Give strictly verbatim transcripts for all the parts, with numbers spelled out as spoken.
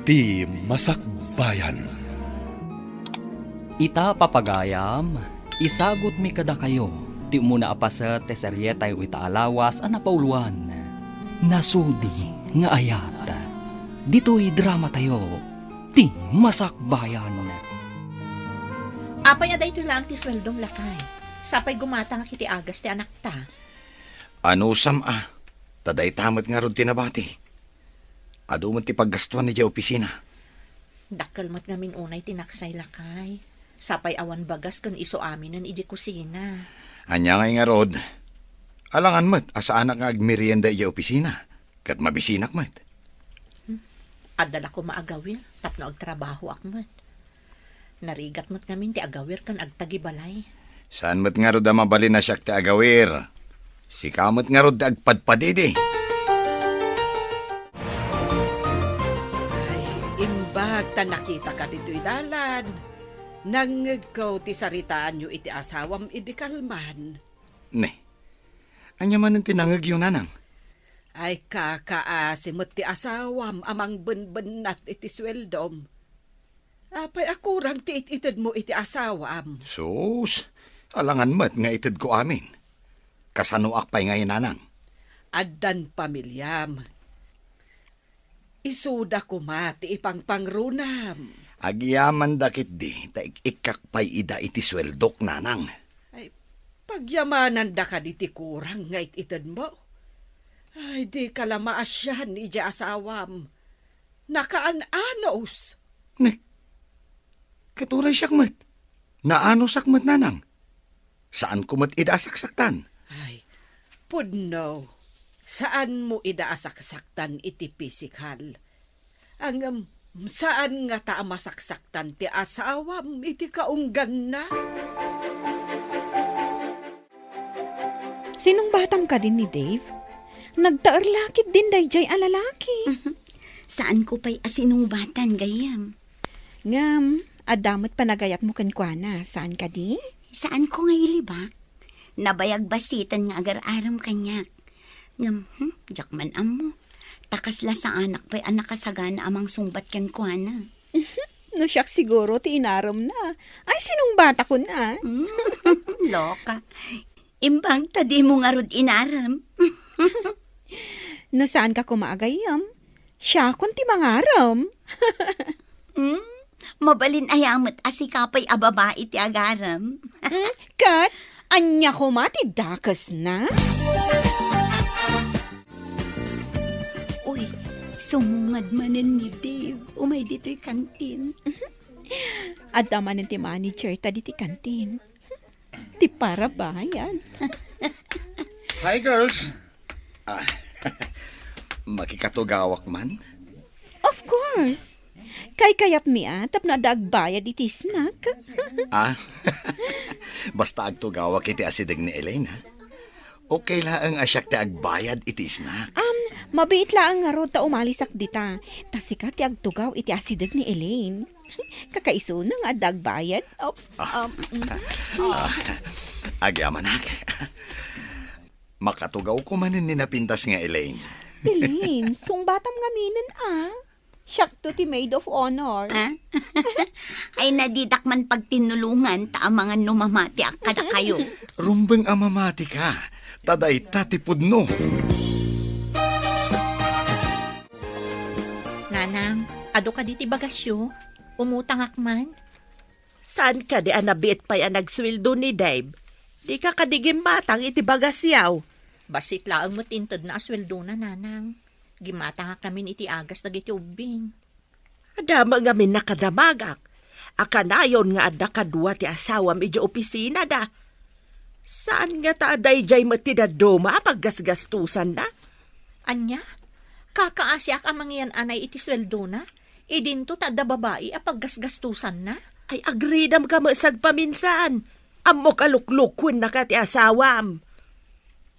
Ti Masakbayan. Ita, papagayam, isagutmi kadakayo ti umuna a paset ti serietayo ita a lawas a napauluan, Nasudi nga Ayat. Ditoy dramatayo, Ti Masakbayan. Apay a daytoy laeng ti sueldom, lakay? Sapay gumatangak iti agas ti anakta. Anusam a, ta dayta met ngarud ti nabati. Adu met ti paggastuan idiay opisina. Dakkel met ngamin unay ti naksay, lakay. Sapay awan bagas ken isu aminen idiay kusina. Ania ngay ngarud? Alangan met a saanak nga agmerienda idiay opisina, ket mabisinak met. Hmm. Adda la koma agawir tapno agtrabahoak met. Narigat met ngamin ti agawir ken agtagibalay. Saan met ngarud a mabalin a siak ti agawir? Sika met ngarud ti agpadpadidi. Ay, imbag ta nakitaka ditoy dalan. Nangngegko ti saritaanyo iti asawam idi kalman. Ne, ania manen ti nangngegyo, nanang? Ay, kakaasi met ti asawam a mangbenbennat iti sueldom. Apay a kurang ti it-itedmo iti asawam? Sus, alangan met nga itedko amin. Kasanoak pay ngay, nanang? Addan pamiliam. Isuda koma ti ipangpangrunam. Agyamanda ketdi ta ik-ikkak pay ida iti sueldok, nanang. Ay, pagyamananda kadi ti kurang nga it-itedmo? Ay, dika la maasian idiay asawam. Nakaan-anos. Ne, ket uray siak met, naanusak met, nanang. Saanko met ida a saksaktan. Ay, pudno, saanmo ida a saksaktan iti pisikal. Ngem, saan ngata a masaksaktan ti asawam iti kaungganna? Sinungbatam kadi ni Dave? Nagtaer la ketdin daydiay a lalaki. Saanko pay a sinungbatan, gayyem. Ngem, adda met panagayatmo kenkuana, saan kadi? Saanko nga ilibak. Nabayag bassiten nga agar-arem kaniak. Ngem, hmm, diak man ammo. Ta kasla saanak pay a nakasagana a mangsungbat kenkuana. No siak siguro ti inaremna. Ay, sinungbatakon a. Hmm, loka. Imbag ta dimo ngarud inarem. No saanka koma a gayyem, siakon ti mangarem. Hmm? Mabalin aya met a sika pay a babai ti agarem? Hmm? Ket ania koma ti dakesna? Uy, sumungad manen ni Dave. Umay ditoy kantin. Adda manen ti manager ta ditoy kantin. Ti parabayad. Hi, girls. Ah, makikatugawak man? Of course. Kaykayatmi a tapno adda agbayad iti snack. Ah, basta agtugawak iti asideg ni Elaine, ha? Okay laeng a siak ti agbayad iti snack. Um, mabiit laeng ngarud ta umalisak dita. Ta sika ti agtugaw iti asideg ni Elaine. Kakaisuna nga adda agbayad. Oops. Ah. Um, mm. Ah, agyamanak. Makatugawko manen ni napintas nga Elaine. Elaine, sungbatam ngaminen a. Siakto ti maid of honor. Ah? Ay, na ditak man pagtinnulongan ta amangan no mamatiak kadakayo. Rumbeng a mamatika, ta dayta ti pudno. Nanang, adu kadi ti bagasyo? Umutangak man. Saan kadi a nabiit pay a nagsueldo ni Dave? Dika kadi gimmatang iti bagasyaw? Bassit laeng met intedna a sueldona, nanang. Gimmatangak ngamin iti agas dagiti ubbing. Adda met ngamin nakadamagak a kanayon nga adda kadua ti asawam idiay opisinada. Saan ngata a daydiay met ti dadduma a paggasgastosanna? Ania? Kakaasiak a mangiyan-anay iti sueldona? Idinto ta adda babai a paggasgastosanna? Ay, agridamka met sagpaminsan. Ammok a luklukuennaka ti asawam.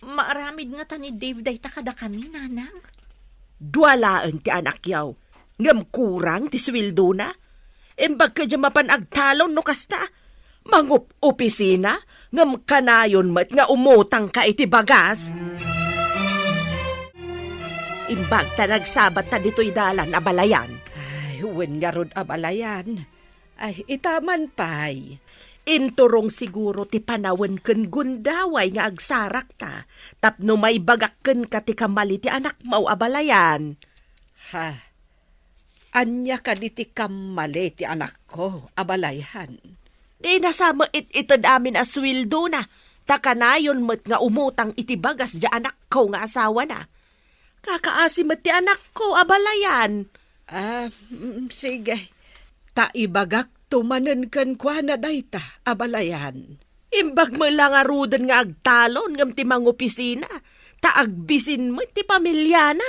Maaramid ngata ni Dave dayta kadakami, nanang? Dua laeng ti anakyaw, ngem kurang ti sueldona. Imbag kadi a mapan agtalon no kasta. Mangup-opisina, ngem kanayon met nga umutangka iti bagas. Imbag ta nagsabatta ditoy dalan a balayan. Ay, Wen ngarud, abalayan. Ay, ita man pay. Inturong siguro ti panawen ken gundaway nga agsarakta tapno maibagak kenka ti kammali ti anakmo, abalayan. Ha? Ania kadi ti kammali ti anakko, abalayan? Dina sa met it-ited amin a suweldona, ta kanayon met nga umutang iti bagas diay anakko nga asawana. Kakaasi met ti anakko, abalayan. Ah, mm, sige. Ta ibagakto manen kenkuana dayta, abalayan. Imbag met la ngaruden nga agtalon ngem ti mangopisina, ta agbisin met ti pamiliana.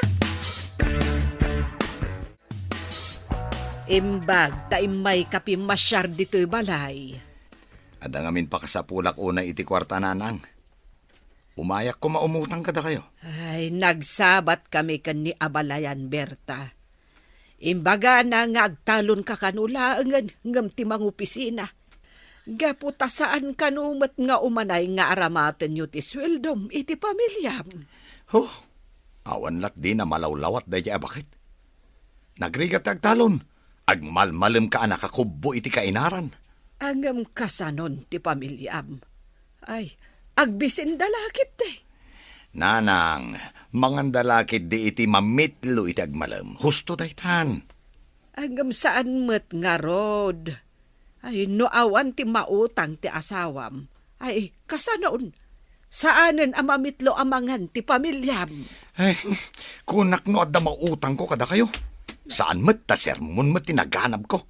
Imbag ta immayka pimmasiar ditoy balay. Adda ngamin pakasapulak unay iti kuarta, nanang. Umayak koma umutang kadakayo. Ay, nagsabat kami ken ni abalayan, Berta. Imbagana nga agtalonka kano laengen ngem ti mangopisina. Gapu ta saan kano met nga umanay nga aramatenyo ti sueldom iti pamiliam. Ho, awan latdi na malawlawat daydiay a baket. Nagrigat ti agtalon, agmalmalemka a nakakubbo iti kainaran. Ngem kasanon ti pamiliam? Ay, agbisinda la ketdi. Nanang, manganda la ketdi iti mamitlo iti agmalem. Husto daytan. Ngem saan met ngarud. Ay, no awan ti mautang ti asawam, ay, kasanon? Saanen a mamitlo a mangan ti pamiliam. Ay, kunak no adda mautangko kadakayo. Saan met ta sermon met ti naganabko.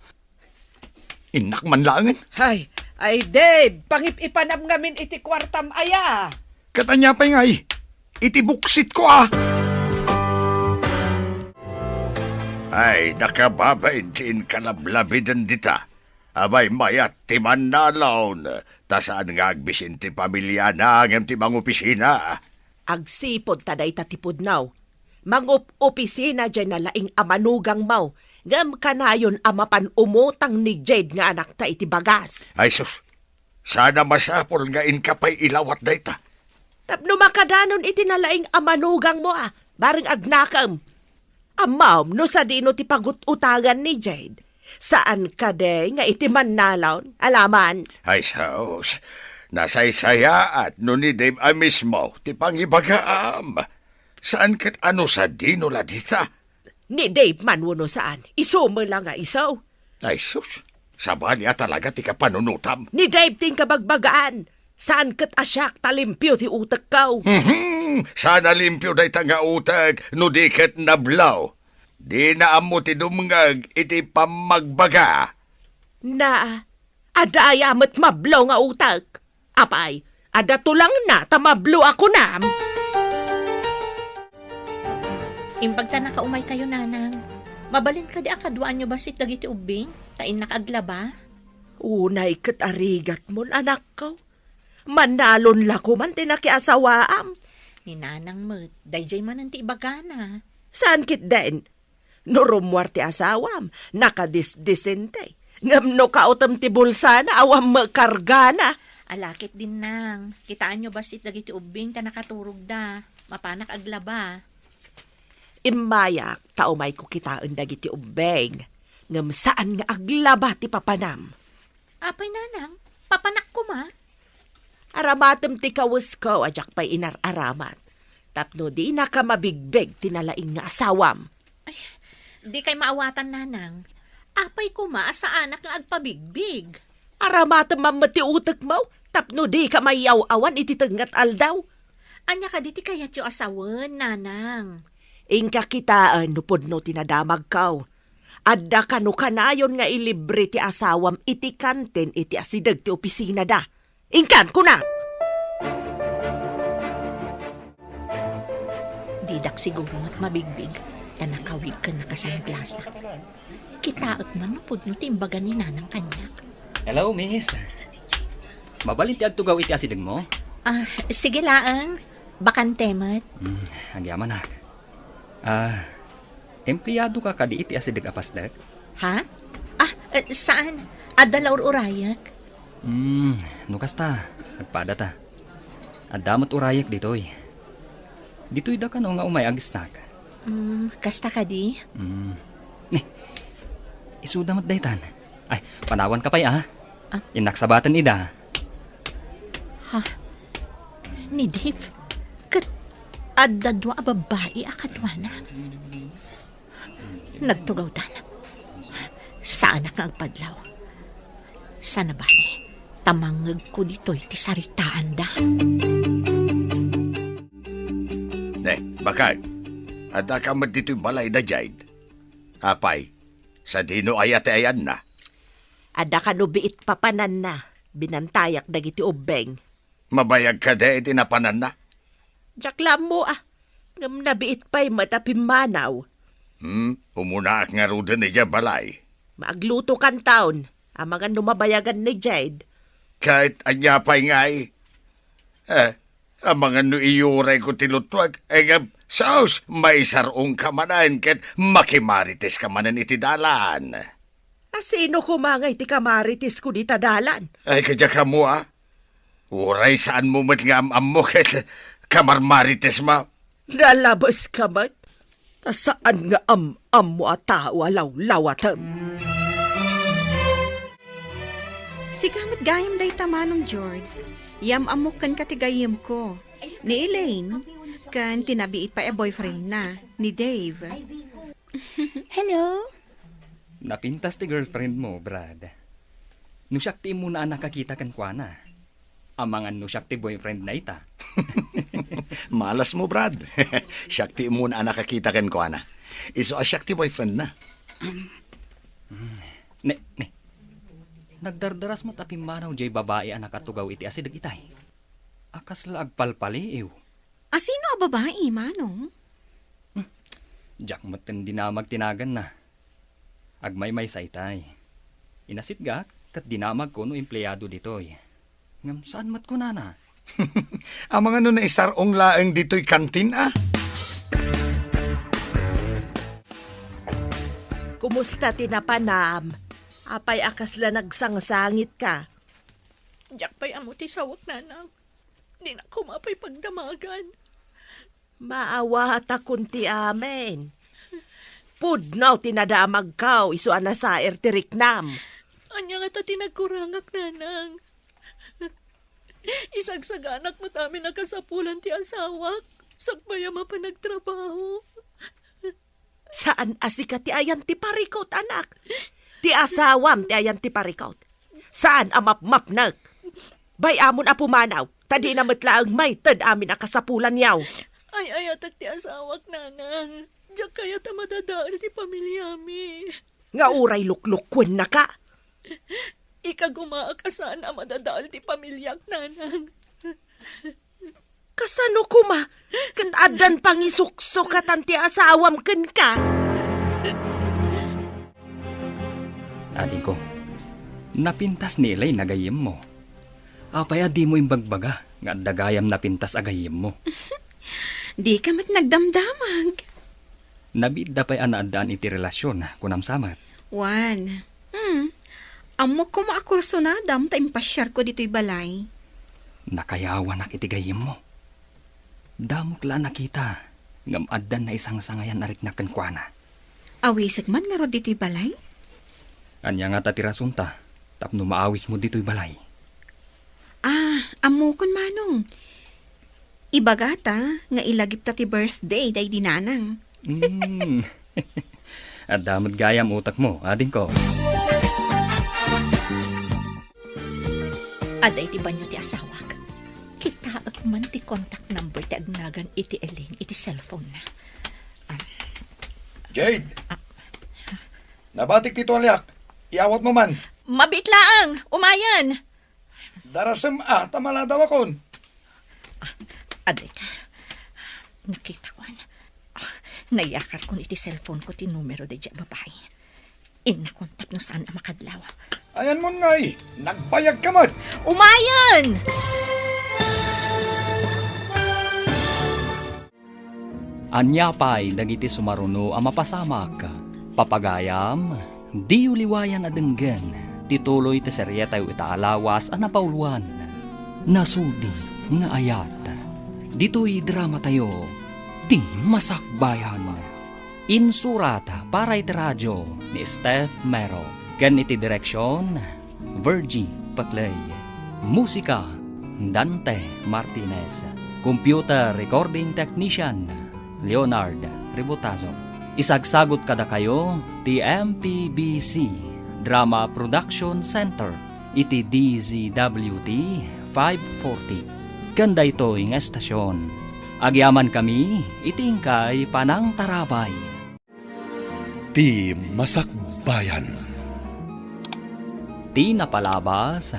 Innak man laengen. Ay, ay, Dave, pangip-ipanam ngamin iti kuartam aya. Ket ania pay ngay? Iti buksitko a! Ay, nakababain ti inkalablabiden dita. Abay, mayat ti mannalon, ta saan nga agbisin ti pamiliana ngem ti mangopisina. Agsipud ta dayta ti pudno. Mangup-opisina diay nalaing a manugangmo, ngem kanayon a mapan umutang ni Jade nga anakta iti bagas. Ay sus, saan a masapul nga inka pay ilawat dayta. Tapno makadanon iti nalaing a manugangmo a, bareng agnakem. Ammom no sadino ti pagut-utangan ni Jade. Saan kadi nga iti mannalon, alaman? Ay sus, nasaysayaat no ni Dave a mismo ti pangibagaam. Saan ket a no sadino la dita? Ni Dave man wenno saan, isu met la nga isu. Ay sus, sabali a talaga ti kapanunotam. Ni Dave ti inkabagbagaan. Saan ket a siak ta limpio ti utekko. Mhm, saan a limpio dayta nga utek no di ket nablo. Dina ammo ti dumngeg iti pammagbaga. Na, adda aya met mablo nga utek? Apay, adda tulangna ta mablo a kunam? Imbag ta nakaumaykayo, nanang. Mabalin kadi a kaduaanyo bassit dagiti ubbing, ta innak aglaba? Unay ket arigatmon, anakko. Mannalon la koman ti nakiasawaam. Ni nanang met, daydiay manen ti ibagana. Saan ketdin? No rummuar ti asawam, nakadisdisente. Ngem no kaotem ti bulsana, awan met kargana. Ala ketdin, nang. Kitaenyo bassit dagiti ubbing ta nakaturogda. Mapanak aglaba. Immayak ta umayko kitaen dagiti ubbing. Ngem saan nga aglaba ti papanam. Apay, nanang, papanak koma? Aramatem ti kawesko a diak pay inar-aramat. Tapno dinaka mabigbig ti nalaing nga asawam. Ay, dikay maawatan, nanang. Apay koma a saanak nga agpabigbig? Aramatem man met ti utekmo, tapno dika mayaw-awan iti tengnga ti aldaw. Ania kadi ti kayatyo a sawen, nanang? Inka kitaen no pudno ti nadamagko. Adda kano kanayon nga ilibre ti asawam iti kantin iti asideg ti opisinada. Inkan, kunak! Didak siguro met mabigbig, ta nakawig ken nakasangklasak. Kitaek man no pudno ti imbaga ni nanang kaniak. Hello, miss. Mabalin ti agtugaw iti asidegmo? Ah, sige laeng. Bakante met. Hmm, agyamanak. Ah, empleyado ka kadi iti asideg a pasdek? Ha? Ah, eh, saan? Adda la ur-urayek. Hmm, no kasta, agpada ta. Adda met urayek ditoy. Ditoy da kano nga umay agisnak. Hmm, kasta kadi? Hmm. Ni, Suda met daytan. Ay, panawanka pay, a. Ah? Innak sabaten ida. Ha? Ni Dave? Ket adda dua a babbai a kaduana? Nagtugawdan. Saanak nga agpadlaw. Sana bale, ta mangngegko ditoy ti saritaanda. Ne, bakay, addaka met ditoy balay da Jade? Apay, sadino aya ti ayanna? Adda kano biit papananna, binantayak dagiti ubbeng. Mabayag kadi iti napananna? Diak la ammo, a. Ngem nabiit pay met a pimmanaw. Hmm, umunaak ngaruden idiay balay. Maaglutokanton, amangan no mabayagan ni Jade. Ket ania pay ngay? Eh, amangan no iyurayko ti luttuak, eh, ngem, sus, maisar-ongka manen ket makimariteska manen iti dalan. A, sino koma ngay ti kamaritesko dita dalan? Ay, kadiak ammo, a. Uray saanmo met nga am-ammo ket kamarmaritesmo. Nalabeska met. Ta saan nga am-ammo a tao a lawlawatem. Sika met gayam dayta, Manong George. Yam-ammok kenka ti gayyemko. Ni Elaine, ken ti nabiit pay a boyfriendna, ni Dave. Hello? Napintas ti girlfriend mo, Brad. No siak ti immuna a nakakita kenkuana, amangan no siak ti boyfriend na ita. Malasmo, Brad. Siak ti immuna a nakakita kenkuana. Isu a siak ti boyfriend na. Ne, ne. Nagdardaras met a pimmanaw jay babai a nakatugaw iti asideg itay. A kasla agpalpaliiw. A sino a babai, Manong? Hmm. Diak met dinamag ti naganna. Agmaymaysa itay. Inasitgak ket dinamagko no empleado ditoy. Ngem saan met kunana? Amangan no naisar-ong laeng ditoy kantin, a? Kumusta ti napanam? Apay a kasla nagsangsangitka? Diak pay ammo ti sawak, Nanang. Dinak koma pay pagdamagan. Maawatakon ti amin. Pudno ti nadamagko isu a nasair ti riknam. Ania ngata ti nagkurangak, Nanang? Isagsaganak met amin a kasapulan ti asawak, sakbay a mapan agtrabaho. Saan a sika ti ayan ti parikut, anak. Ti asawam ti ayan ti parikut. Saan a mapmapnek. Bay-amon a pumanaw, ta dina met laeng maited amin a kasapulanyo. Ay-ayatek ti asawak, Nanang. Diak kayat a madadael ti pamiliami. Nga uray luklukkuennaka. Ikagumaak a saan a madadael ti pamiliak, Nanang. Kasano koma ket addan pangisuksukatan ti asawam kenka? Adingko, napintas ni Elaine a gayyemmo. Apay a dimo imbagbaga nga adda gayam napintas a gayyemmo? Dika met nagdamdamag. Nabiitda pay a naaddaan iti relasion, kunam sa met. Wen. Hmm. Ammok koma a kursunadam ta impasiarko ditoy balay. Nakayawanak iti gayyemmo. Damok la a nakita, ngem addan naisangsangayan a riknak kenkuana. Awisek man ngarud ditoy balay? Ania ngata ti rasonta tapno maawismo ditoy balay? Ah, ammokon, Manong. Ibagata nga ilagipta ti birthday daydi nanang. Hmm. Adda met gayam utekmo, adingko. Adda iti banio ti asawak. Kitaek man ti contact number ti agnagan iti Elaine iti cellphone na. Ah. Jade! Ah. Nabatik ti tualiak. Iawatmo man. Mabiit laeng. Umayen. Darasem a, ta maladawakon. Ah, adda ita. Nakitakoan. Ah, nayakarkon iti cellphone ko ti numero daydiay a babai. Innakon tapno saan a makadlaw. Ayanmon ngay, nagbayagka met. Umayen! Ania pay dagiti sumaruno a mapasamak? Papagayam, diyo liwayan a denggen ti tuloy ti serietayo ita a lawas a napauluan, Nasudi nga Ayat. Ditoy dramatayo, Ti Masakbayan. Insurat para iti radio, ni Steph Mero, ken iti direksion, Virgie Paclay. Musika, Dante Martinez. Computer recording technician, Leonard Ributazo. Isagsagut kadakayo ti M P B C Drama Production Center iti D Z W T five forty. Ken daytoy nga estasion, agyamankami iti inkay panangtarabay. Ti Masakbayan. Ti napalabas,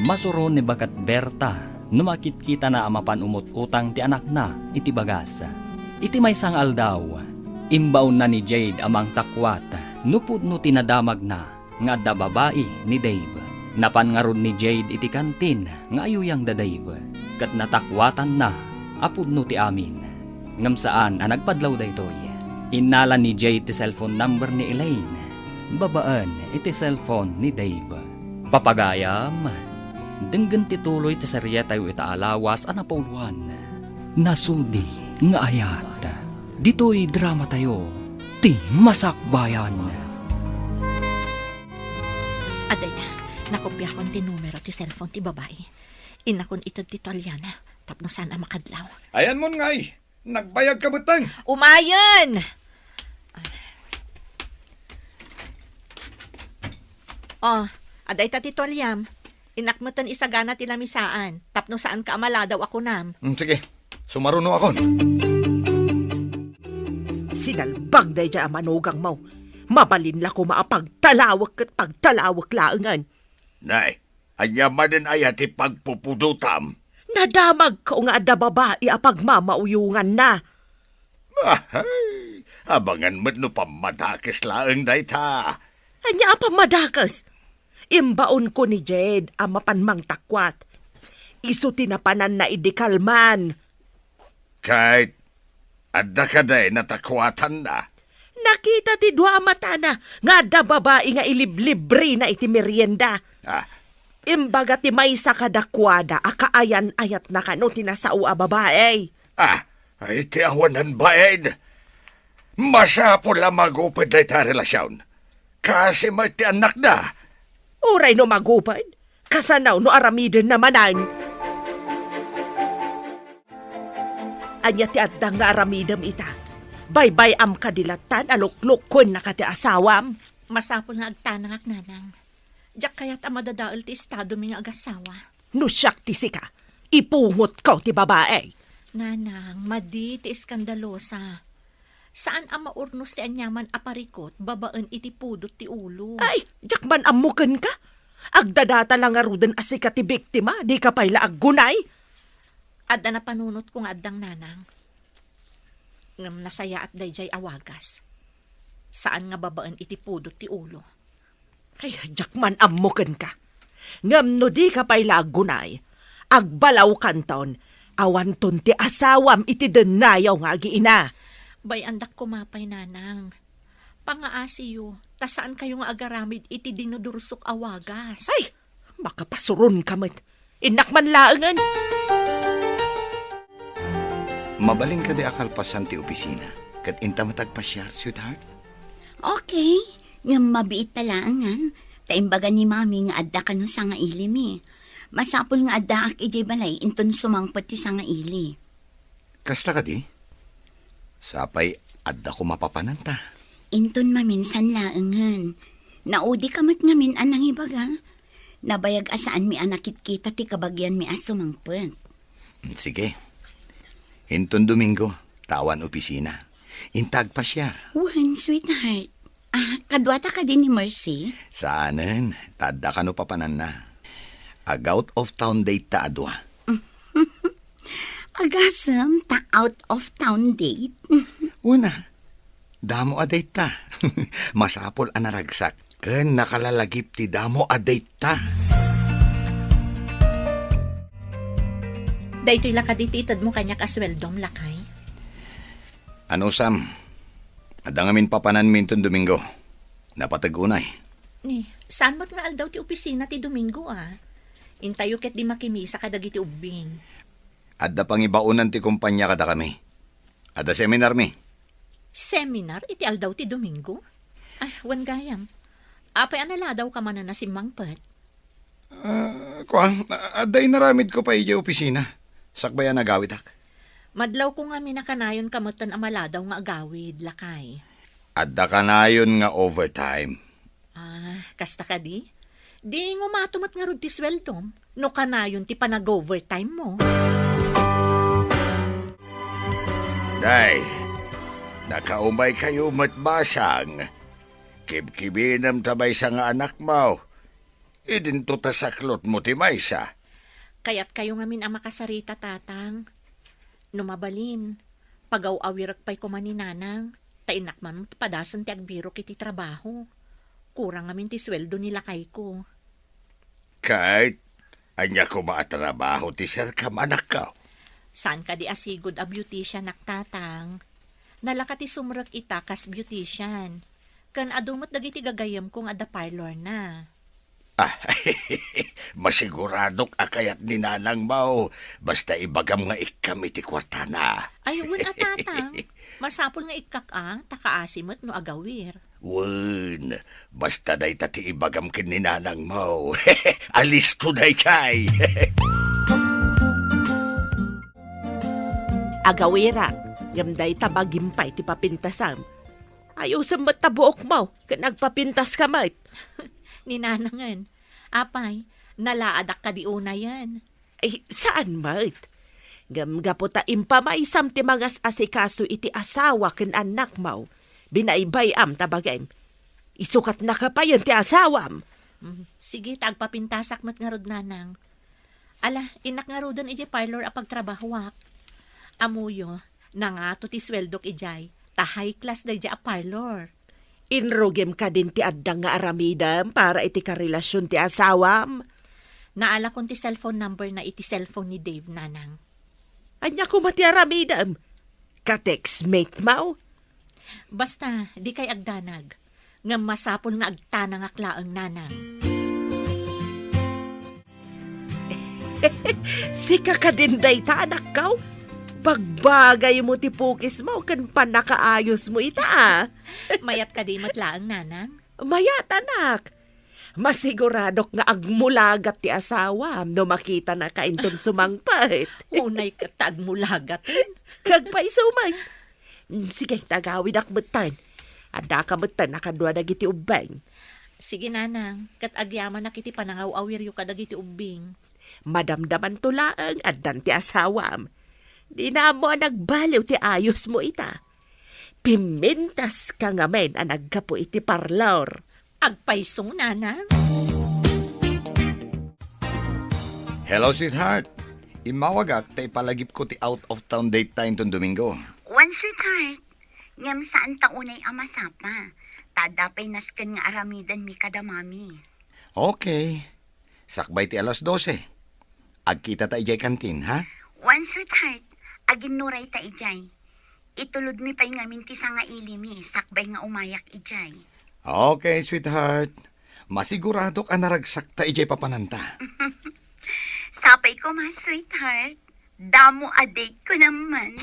masuron ni Bagat Berta no makitkitana a mapan umut-utang ti anakna iti bagas. Iti maysa nga aldaw, imbaonna ni Jade a mangtakwat no pudno ti nadamagna nga adda babai ni Dave. Napan ngarud ni Jade iti kantin nga ayuyang da Dave, ket natakwatanna a pudno ti amin. Ngem saan a nagpadlaw daytoy. Innala ni Jade ti cellphone number ni Elaine babaen iti cellphone ni Dave. Papagayam, denggen ti tuloy ti serietayo ita a lawas a napauluan. Nasudi nga ayat. Ditoy dramatayo, Ti Masakbayan. Adda ita, nakopiakon ti numero ti cellphone ti babai. Innakon ited ti tualiana tapno saan a makadlaw. Ayanmon ngay, nagbayag ka metten. Umayen! Oh, adda ita ti tualiam. Innak metten isagana ti lamisaan tapno saanka a maladaw a kunam. Mm, sige, sumaruno akon. Sinalbag daydiay a manugangmo. Mabalin la koma a pagtalawek ket pagtalawek laengen. Nay, ania manen aya ti pagpupudotam? Nadamagko nga adda babai a pagmamauyonganna. Ahay, abangan met no pammadakes laeng dayta. Ania a pammadakes? Imbaonko ni Jade a mapan mangtakwat. Isu ti napananna idi kalman. Ket adda kadi natakwatanna? Nakita ti dua a matana nga adda babai nga iliblibrina iti merienda. Ah. Imbaga ti maysa kadakuada a kaayan-ayatna kano ti nasao a babai. Ah, ay ti awanan bain. Masapul a maguped dayta a relasion. Kasi met ti annakda. Uray no maguped, kasano no aramidenna manen? Ania ti adda nga aramidem ita? Baybay-am kadi lattan a luklukkuennaka ti asawam? Masapul nga agtanangak, Nanang. Diak kayat a madadael ti estadomi nga agasawa. No siak ti sika, ipungotko ti babai. Nanang, madi ti eskandalosa. Saan a maurnos ti aniaman a parikut babaen iti pudot ti ulo. Ay, diak man ammo kenka. Agdadata la ngaruden a sika ti biktima, dika pay la aggunay. Adda napanunotko nga addang, Nanang. Ngem nasayaat daydiay a wagas. Saan nga babaen iti pudot ti ulo. Ay, diak man ammo kenka. Ngem no dika pay la aggunay, agbalawkanton, awanton ti asawam iti dennayaw nga agiina. Bay-andak koma pay, Nanang. Pangaasiyo, ta saankayo nga agaramid iti dinudursok a wagas. Ay, makapasuronka met. Innak man laengen. Mabalin kadi a kalpasan ti opisina, ket inta met agpasiar, sweetheart? Okay, ngem mabiit ta laeng, a. Ta imbaga ni Mami nga adda kano sangailimi. Masapul nga addaak idiay balay inton sumangpet ti sangaili. Kasta kadi? Sapay adda koma papananta. Inton maminsan laengen. Naudika met ngamin a nangibaga. Nabayag a saanmi a nakitkita ti kabagianmi a sumangpet. Mm, sige. Inton Domingo, ta awan opisina. Inta agpasiar. Wen, sweetheart. Ah, kaduata kadi ni Mercy? Saanen, ta adda kano papananna. Ag-out of town date ta a dua. Agasem ta out of town date? Una, damo a date ta. Masapul a naragsak ken nakalalagip ti damo a date ta. Daytoy la kadi ti itedmo kaniak a sueldom, lakay? Anusam, adda ngamin papananmi inton Domingo. Napateg unay. Ni, saan met nga aldaw ti opisina ti Domingo, a? Intayo ket di makimisa kadagiti ubbing. Adda pangibaonan ti kompania kadakami. Adda seminarmi. Seminar iti aldaw ti Domingo? Ay, wen gayam. Apay a naladawka manen a simmangpet? Ah, kua, a-, adda inaramidko pay idiay opisina. Sakbay a nagawidak. Madlawko ngamin a kanayonka metten a maladaw nga agawid, lakay. Adda kanayon nga overtime. Ah, kasta kadi? Di ngumato met ngarud ti sueldom, no kanayon ti panag-overtime mo. Day, nakaumaykayo met basang. Kibkibinem ta maysa nga anakmo. Idinto ta saklotmo ti maysa. Kayatkayo ngamin a makasarita, Tatang. No mabalin, pagaw-awirek pay koma ni Nanang, ta innak man padasen ti agbirok iti trabaho. Kurang ngamin ti sueldo ni lakayko. Ket, ania koma a trabaho ti serkam, anakko? Saan kadi a sigud a beautician-ak, Tatang? Nalaka ti sumrek ita kas beautician. Ken adu met dagiti gagayyemko nga adda parlorna. Ah, masiguradok a kayat ni nanangmo, basta ibagam nga ikkam iti kuartana. Ay, wen a, Tatang. Masapul nga ikkak a, ta kaasi met no agawir. Wen, basta dayta ti ibagam ken ni nanangmo. Alisto daytay. Agawirak, ngem dayta bagim pay ti papintasam. Ayusem met ta buokmo, ken agpapintaska met. Ni nanangen, apay, nalaadak kadi unayen? Ay, saan met? Ngem gapu ta impamaysam ti mangas-asikaso iti asawa ken annakmo, binaybay-am ta bagim. Isukatnaka payen ti asawam. Mm, sige, ta agpapintasak met ngarud, Nanang. Ala, innak ngaruden idiay parlor a pagtrabahoak. Ammoyo, nangato ti sueldok idiay, ta high class daydiay a parlor. Inrugim kadin ti adda nga aramidem para iti karelasion ti asawam? Naalakon ti cellphone number na iti cellphone ni Dave, Nanang. Ania koma ti aramidem? Ka-textmate mo? Basta, dikay agdanag. Ngem masapul nga agtanangak laeng, Nanang. Sika kadin dayta, anakko? Bagbagaymo ti pukismo ken pannakaayosmo ita, a. Mayat kadi met laeng, Nanang? Mayat, anak. Masiguradok nga agmulagat ti asawam no makitanaka inton sumangpet. Unay ket ta agmulagat. Kagpayso met. Mm, sige, ta agawidak metten. Addaka metten a kadua dagiti ubbing. Sige, Nanang, ket agyamanak iti panangaw-awiryo kadagiti ubbing. Madamdamanto laeng addan ti asawam. Dina ammo a nagbaliw ti ayosmo ita. Pimintaska ngamin a naggapu iti parlor. Agpayso, Nanang. Hello, sweetheart. Immawagak ta ipalagipko ti out of town date ta inton Domingo. Wen, sweetheart. Ngem saan ta unay a masapa. Ta adda pay nasken nga aramidenmi kada mami. Okay. Sakbay ti alas dose. Agkita ta idiay kantin, ha? Wen, sweetheart. Aginnuray ta idiay. Itulodmi pay ngamin ti sangailimi sakbay nga umayak idiay. Okay, sweetheart. Masiguradok a naragsak ta idiay papananta. Sapay koma, sweetheart. Damo a date ko naman.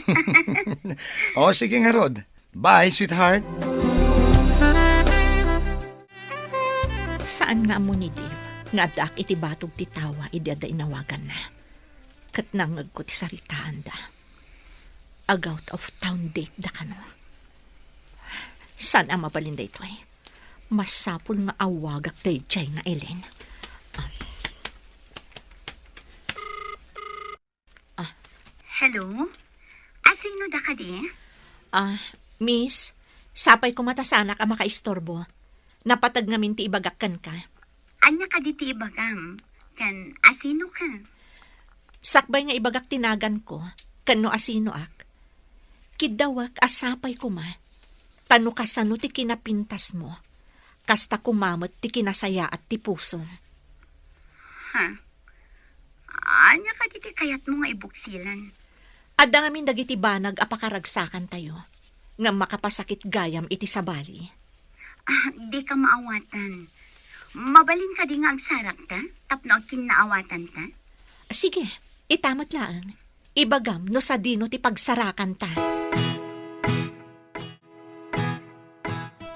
O, sige ngarud. Bye, sweetheart. Saan nga ammo ni Dave nga addaak iti batog ti tawa idi adda inawaganna. Ket nangngegko ti saritaanda. Ag-out of town date da kano. Saan a mabalin daytoy? Masapul nga awagak daydiay nga Ellen. Ah. Ah. Hello? Asino da kadi? Ah, miss, sapay koma ta saanak a makaistorbo. Napateg ngamin ti ibagak kenka. Ania kadi ti ibagam? Ken asino ka? Sakbay nga ibagak ti naganko, ken no asinoak, kiddawek a sapay koma, ta no kasano ti kinapintasmo, kasta koma met ti kinasayaat ti pusom. Ha? Ania kadi ti kayatmo nga ibuksilan? Adda ngamin dagiti banag a pakaragsakantayo, ngem makapasakit gayam iti sabali. Ah, dika maawatan. Mabalin kadi nga agsarakta tapno agkinnaawatanta? Sige, ita met laeng. Ibagam no sadino ti pagsarakanta.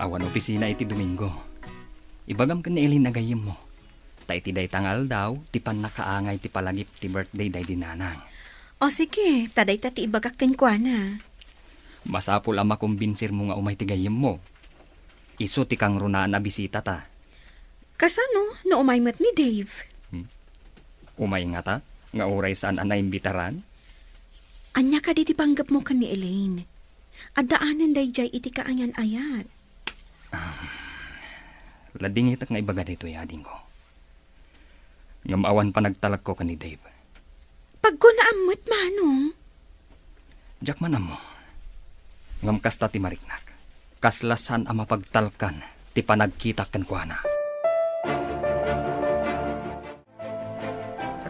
Awan opisina iti Domingo. Ibagam ken ni Elaine a gayyemmo. Ta iti dayta nga aldaw, ti pannakaangay ti palagip ti birthday daydi nanang. O sige, ta dayta ti ibagak kenkuana. Masapul a makombinsirmo nga umay ti gayyemmo. Isu ti kangrunaan a bisitata. Kasano no umay met ni Dave? Hmm? Umay ngata, nga uray saan a naimbitaran? Ania kadi ti panggepmo ken ni Elaine? Addaanen daydiay iti kaayan-ayat. Ah, ladingitek nga ibaga daytoy, adingko. Ngem awan panagtalekko ken ni Dave. Pagkunaam met, Manong. Diak man ammo. Ngem kasta ti mariknak. Kasla saan a mapagtalkan ti panagkitak kenkuana.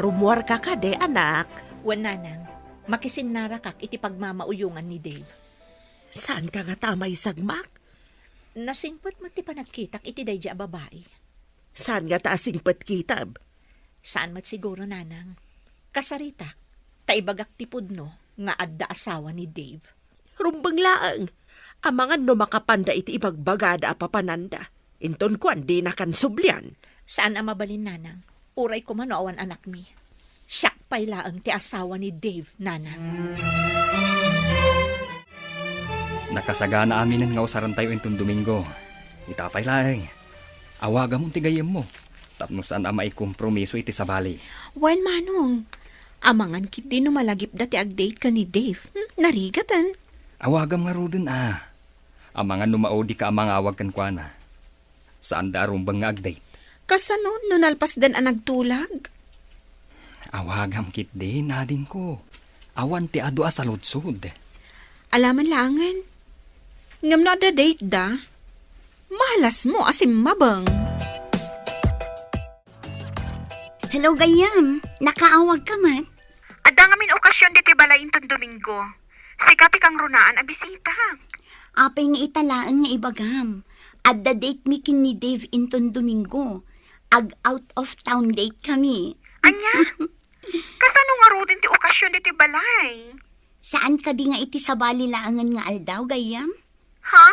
Rummuarka kadi, anak? Wen, nanang. Makisinnarakak iti pagmamauyongan ni Dave. Saanka ngata a maisagmak? Nasingpet met ti panagkitak iti daydi a babai. Saan ngata a singpet kitab? Saan met siguro, nanang. Kasaritak, ta ibagak ti pudno nga adda asawa ni Dave. Rumbeng laeng, amangan no makapanda iti ibagbagada a papananda. Inton kuan, dinakan sublian. Saan a mabalin, nanang. Uray koma no awan anakmi. Siak pay laeng ti asawa ni Dave, nanang. Nakasagana aminen nga usarentayo inton Domingo. Ita pay laeng, awagamon ti gayyemmo tapno saan a maikompromiso iti sabali. Wen, Manong. Amangan ketdi no malagipda ti agdate ken ni Dave. Hmm, narigaten. Awagam ngaruden a. Amangan no maudika a mangawag kenkuana. Saanda a rumbeng nga agdate. Kasano no nalpasdan a nagtulag? Awagam ketdi, adingko. Awan ti adu a saludsod. Alaman laengen. Ngem no adda date da, mahalasmo a simmabeng. Hello, gayyem. Nakaawagka man? Adda ngamin okasyon ditoy balay inton Domingo. Sika ti kangrunaan a bisita. Apay nga ita laeng nga ibagam. Adda date mi ken ni Dave inton Domingo. Ag-out of town date kami. Ania? Kasano ngaruden ti okasyon ditoy balay? Saan kadi nga iti sabali laengen nga aldaw, gayyem? Ha?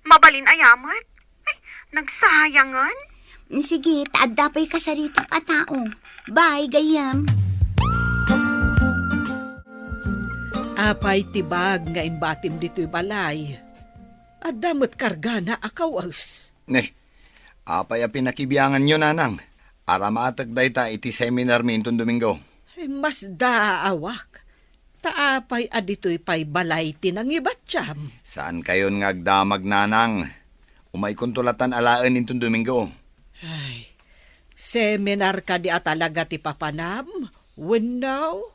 Mabalin aya met? Ay, nagsayangan? Sige, ta adda pay kasaritak a tao. Bye, gayyem. Apay ti bag nga imbatim ditoy balay? Adda met kargana a kawes. Ne, apay a pinakibianganyo, nanang? Aramatek dayta iti seminar mi inton Domingo. Ay, masdaawak. Ta apay a ditoy pay balay ti nangibatiam? Saankayon nga agdamag, nanang. Umaykonto latan alaen inton Domingo. Ay, seminar kadi a talaga ti papanam? Wenno?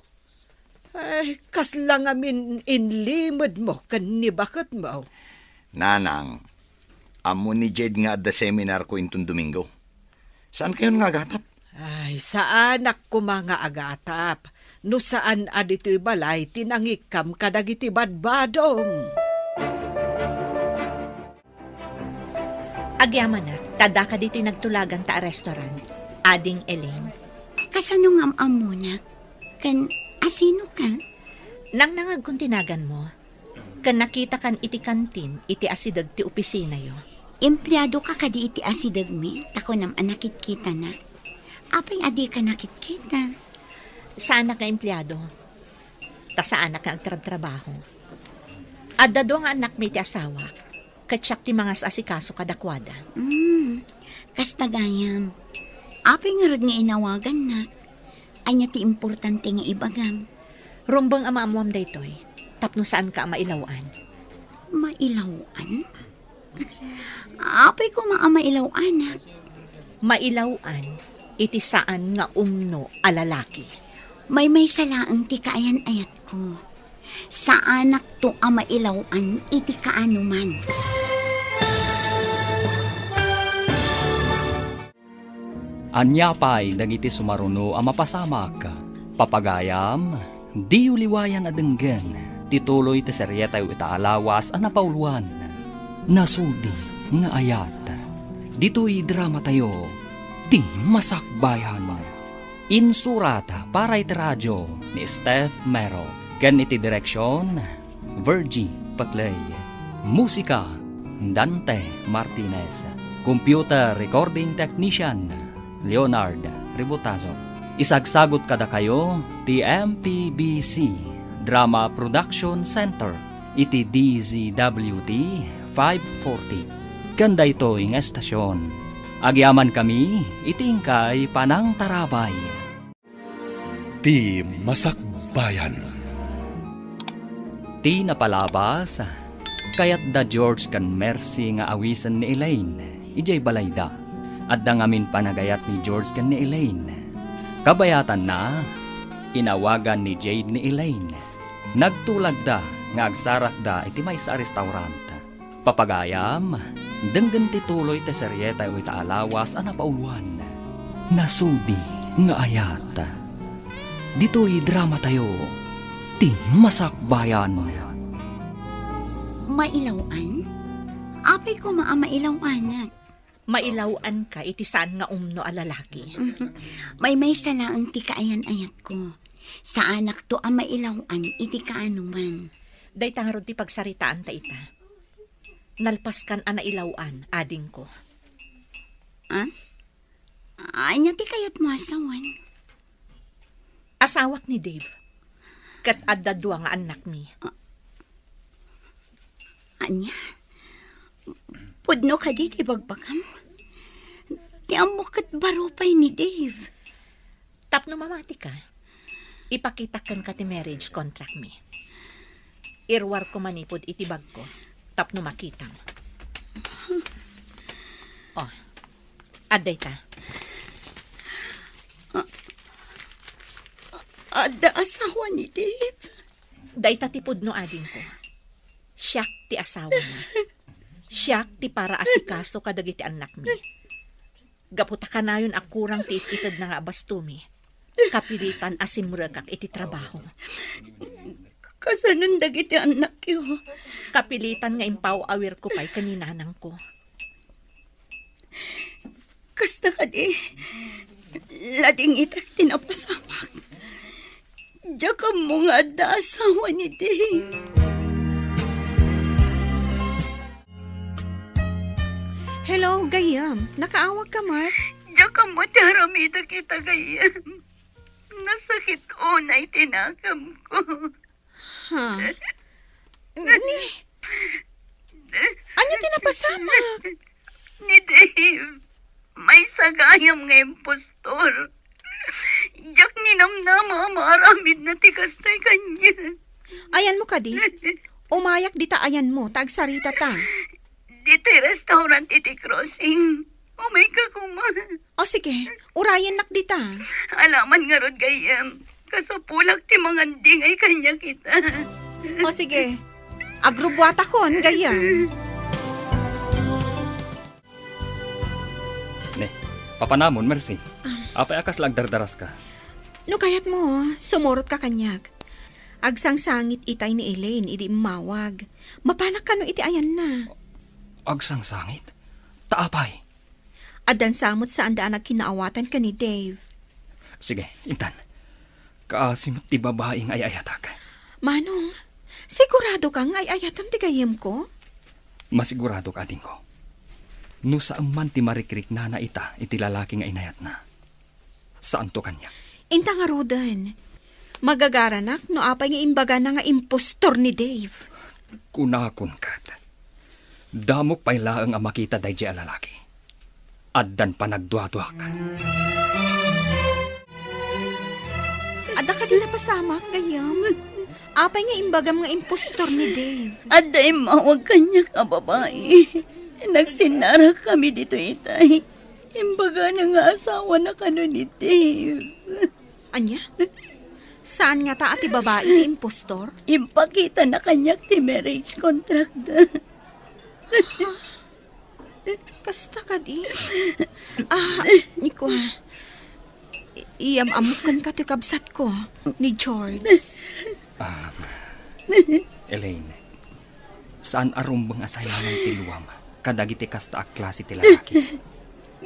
Ay, kasla ngamin inlimedmo ken ni baketmo. Nanang, ammo ni Jade nga adda seminarko inton Domingo. Saankayon nga agatap? Ay, saanak koma nga agatap. No saan a ditoy balay ti nangikkam kadagiti badbadom. Agyamanak, ta daka ditoy nagtulaganta a restaurant, Ading Elaine. Kasano nga am-ammonak? Ken asino ka? Nangnangagkon ti naganmo, ken nakitakan iti kantin iti asideg ti opisinayo. Empleado ka kadi iti asidegmi, ta kunam a nakitkitanak. Apay a dika nakitkita? Saanak nga empleado, ta saanak nga agtrabtrabaho. Adda dua nga annakmi iti asawak, ket siak ti mangas-asikaso kadakuada. Mm, kasta gayam. Apay ngarud nga inawagannak? Ania ti importante nga ibagam? Rumbeng a maammoam daytoy, tapno saanka a mailaw-an. Mailaw-an? Apay koma a mailaw-anak? Mailaw-an iti saan nga umno a lalaki. Maymaysa laeng ti kaayan-ayatko. Saanakto a mailaw-an iti kaanoman. Ania pay dagiti sumaruno a mapasamak? Papagayam, diyo liwayan a denggen ti tuloy ti serietayo ita a lawas a napauluan, Nasudi nga Ayat. Ditoy dramatayo, Ti Masakbayan. Insurat para iti radio ni Steph Mero ken iti direksion, Virgie Paclay. Musika, Dante Martinez. Computer Recording Technician, Leonard Ributazo. Isagsagut kadakayo ti M P B C Drama Production Center iti D Z W T five forty. Ken daytoy nga estasion, agyamankami iti inkay panangtarabay. Ti Masakbayan. Ti napalabas, kayat da George ken Mercy nga awisen ni Elaine idiay balayda. Adda ngamin panagayat ni George ken ni Elaine. Kabayatanna, inawagan ni Jade ni Elaine. Nagtulagda nga agsarakda iti maysa a restaurant. Papagayam, denggen ti tuloy ti serietayo ita a lawas a napauluan. Nasudi nga ayat. Ditoy dramatayo, Ti Masakbayan. Mailaw-an? Apay koma a mailaw-anak? Mailaw-anka iti saan nga umno a lalaki. Maymaysa laeng ti kaayan-ayatko. Saanakto a mailaw-an iti kaanoman. Dayta ngarud ti pagsaritaanta ita. Nalpaskan a nailaw-an, adingko. Ah? Ania ti kayatmo a sawen? Asawak ni Dave. Ket adda dua nga annakmi. Ania? Pudno kadi ti bagbagam? Ti ammok ket baro pay ni Dave. Tapno mamatika, ipakitak kenka ti marriage contract mi. Iruarko manipud iti bagko tapno makitam. Oh, adda ita. A-, adda asawa ni Dave? Dayta ti pudno, adingko. Siak ti asawana. Siak ti paraasikaso kadagiti annakmi. Gapu ta kanayon a kurang ti it-itedna nga abastomi, kapilitan a simrekak iti trabaho. Kasanon dagiti annakyo? Kapilitan nga impaw-awirko pay ken ni nanangko. Kasta kadi, ladingitak ti napasamak. Diak ammo nga adda asawa ni Dave. Hello, gayyem. Nakaawagka met? Diak ammo ti aramidek ita, gayyem. Nasakit unay ti nakemko. Ha? Ni, ania ti napasamak? Ni Dave. Maysa gayam nga impostor. Diak ninamnama a maaramidna ti kastoy kaniak. Ayanmo kadi? Umayak dita ayanmo ta agsaritata. Ditoy restaurant iti crossing. Umayka koma. O sige, urayennak dita. Alaman ngarud, gayyem. Kasapulak ti mangandingay kaniak ita. O sige, agrubbuatakon, gayyem. Ne, papanamon, Mercy. Ah. Apay a kasla agdardaraska? No kayatmo, sumurotka kaniak. Agsangsangit itay ni Elaine idi immawag. Mapanak kano iti ayanna. Agsangsangit? Ta apay? Addan sa met saanda a nagkinaawatan ken ni Dave. Sige, intan. Kaasi met ti babai nga ay-ayatak. Manong, siguradoka nga ay-ayatam ti gayyemko? Masiguradok, adingko. No saan man ti marikriknana ita iti lalaki nga inayatna, saanto kaniak. Inta ngaruden, magagaranak no apay nga imbagana nga impostor ni Dave. Kunakon ket, damok pay laeng a makita daydiay a lalaki. Addan panagduaduak. Adda kadi napasamak, gayyem? Apay nga imbagam nga impostor ni Dave? Adda immawag kaniak a babai. Nagsinnarakami ditoy itay. Imbagana nga asawana kano ni Dave. Ania? Saan ngata a ti babai ti impostor? Impakitana kaniak ti marriage contract da. Kasta kadi? Ah, ni kua, i-, iyam-ammok kenka ti kabsatko, ni George. Ah, Elaine, saan a rumbeng a sayanan ti luam kadagiti kasta a klase ti lalaki.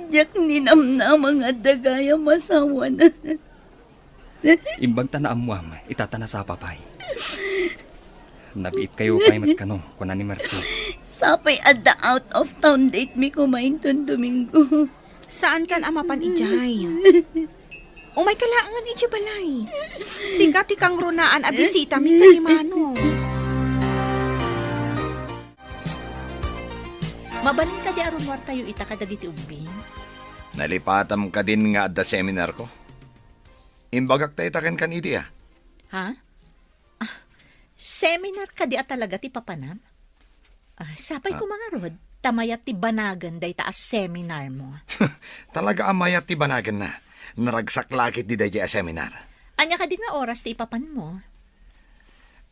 Diak ninamnama nga adda gayam asawana. Imbag ta naammuam, ita ta nasapa pay. Nabiitkayo pay met kano, kuna ni Mercy. Apay adda out of town date mi koma inton Domingo? Saankan a mapan idiay. Umayka laengen idiay balay. Sika ti kangrunaan a bisitami ken ni Manong. Mabalin kadi a rummuartayo ita kadagiti ubbing? Nalipatam kadin nga adda seminarko? Imbagak ta ita kenka ni Eddie, a. Ha? Ah, seminar kadi a talaga ti papanam? Ah, sapay Ah. koma ngarud, ta mayat ti banagen dayta a seminarmo. Talaga a mayat ti banagenna. Naragsak la ketdi daydiay a seminar. Ania kadi nga oras ti ipapanmo?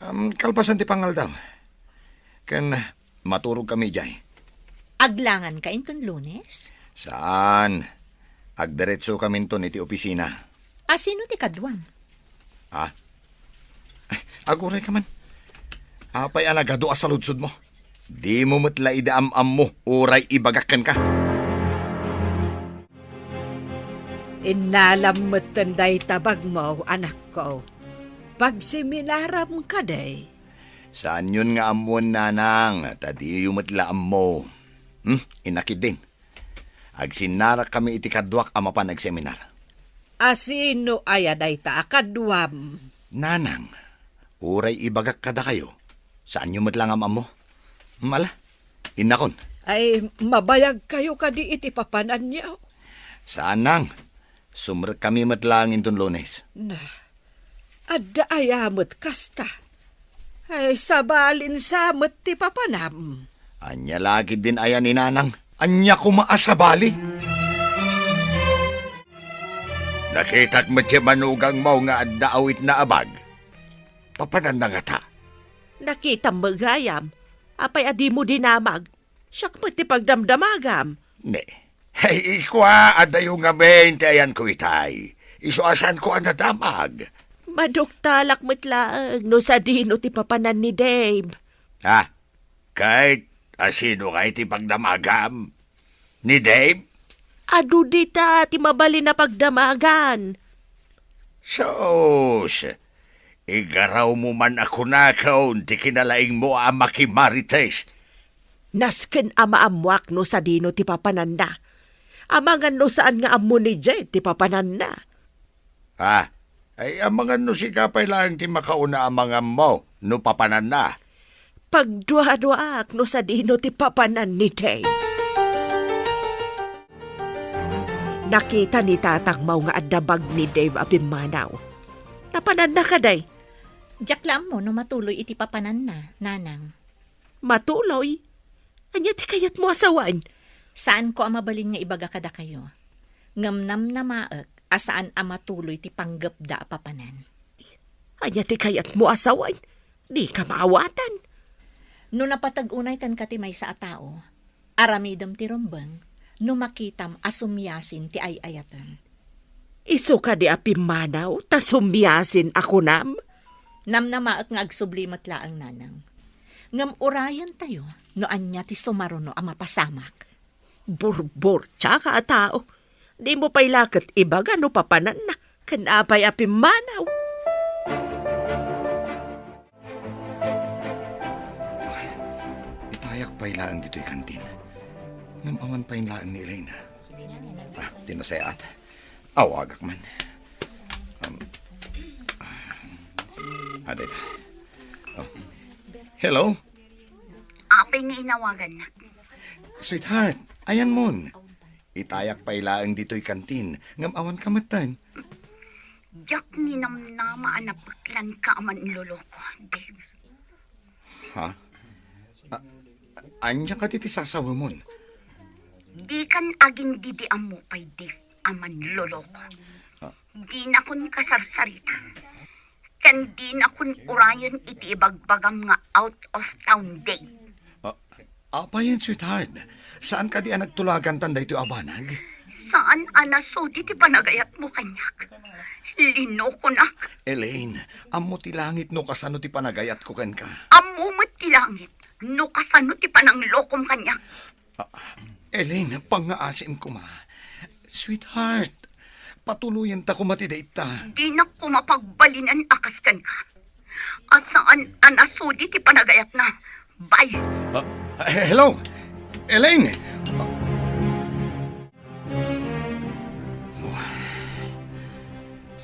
Um, kalpasan ti pangaldaw. Ken maturogkami idiay. Aglanganka inton Lunes? Saan. Agdiretsokami inton iti opisina. A sino ti kaduam? Ah? Ay, agurayka man. Apay a nagadu a saludsodmo? Dimo met la idi am-ammo uray ibagak kenka. Innalam metten dayta bagmo, anakko. Pagseminaram kadi? Saanyon nga ammoen, nanang, ta diyo met la ammo. Hmm? Inakidin. Agsinnarakkami iti kaduak a mapan agseminar. A sino aya dayta a kaduam? Nanang, uray ibagak kadakayo, saanyo met la nga am-ammo. Mala, innakon. Ay, mabayagkayo kadi iti papananyo? Saan, nang. Sumrekkami met laeng inton Lunes. Na, adda aya met kasta? Ay, sabalin sa met ti papanam. Ania la ketdin aya ni nanang? Ania koma a sabali? Nakitak met ti manugangmo nga adda awitna a bag. Papananna ngata? Nakitam met gayam. Apay a dimo dinamag? Siak met ti pagdamdamagam. Ne. Ay, kua, adayo ngamin ti ayanko itay. Isu a saanko a nadamag. Maduktalak met laeng no sadino ti papanan ni Dave. Ha? Ket a sino ngay ti pagdamagam? Ni Dave? Adu dita ti mabalin a pagdamagan. Sus, igarawmo man a kunakon ti kinalaingmo a makimarites. Nasken a maammoak no sadino ti papananna. Amangan no saan nga ammo ni Jed ti papananna. Ah, ay amangan no sika pay laeng ti makauna a mangammo no papananna. Pagduaduaak no sadino ti papanan ni Dave. Nakita ni tatangmo nga adda bag ni Dave a pimmanaw. Napananna kadi? Diak la ammo no matuloy iti papananna, nanang. Matuloy? Ania ti kayatmo a sawen? Saanko a mabalin nga ibaga kadakayo. Ngem namnamaek a saan a matuloy ti panggepda a papanan. Ania ti kayatmo a sawen? Dika maawatan. No napateg unay kenka ti maysa a tao, aramidem ti rumbeng no makitam a sumiasin ti ay-ayatem. Isu kadi a pimmanaw ta sumiasin a kunam? Namnamaek nga agsubli met laeng, nanang. Ngem urayentayo no ania ti sumaruno a mapasamak. Burburtiaka a tao. Dimo pay la ket ibaga no papananna ken apay a pimmanaw. Itayak pay laeng ditoy kantin. Ngem awan pay laeng ni Elena. Ah, pinasayaat. Awagak man. Um, ah, adayta. Oh. Hello? Apay nga inawagannak? Sweetheart, ayanmon. Itayak pay laeng ditoy kantin, ngem awanka metten. Diak ninamnama a napeklanka a manloloko, Dave. Ha? A-, ania kadi ti sasawemon? Dikan agin-idi ammo pay, Dave, a manloloko. Ah. Dinakon kasarsarita. Ken dinakon urayen iti ibagbagam nga out of town date. Ah, apayen, sweetheart? Saan kadi a nagtulagantan daytoy a banag? Saan a nasudi ti panagayatmo kaniak. Linokonak. Elaine, ammo ti langit no kasano ti panagayatko kenka. Ammo met ti langit no kasano ti pananglokom kaniak. Ah, Elaine, pangngaasim koma. Sweetheart, patuloyenta koma ti date-ta. Dinak koma pagbalinen a kas kenka. A saan a nasudi ti panagayatna. Bay! Ah, he-, hello? Elaine!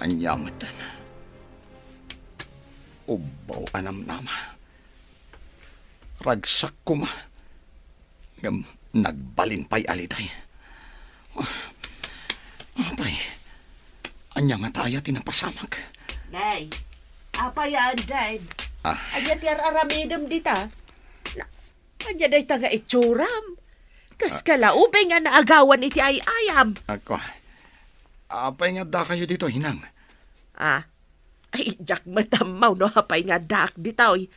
Ania metten? Ubbaw a namnama. Ragsak koma. Ngem nagbalin pay a liday. Ah, apay, ania ngata aya ti napasamak? Nay, apay a, Anday? Ah. Ania ti ar-aramidem dita? Na-, ania dayta nga itsuram? Kas Ah. kalaubing nga naagawan iti ay-ayam. Ako, apay nga addakayo ditoy, Nang? Ah, ay, diak met ammo no apay nga addaak ditoy.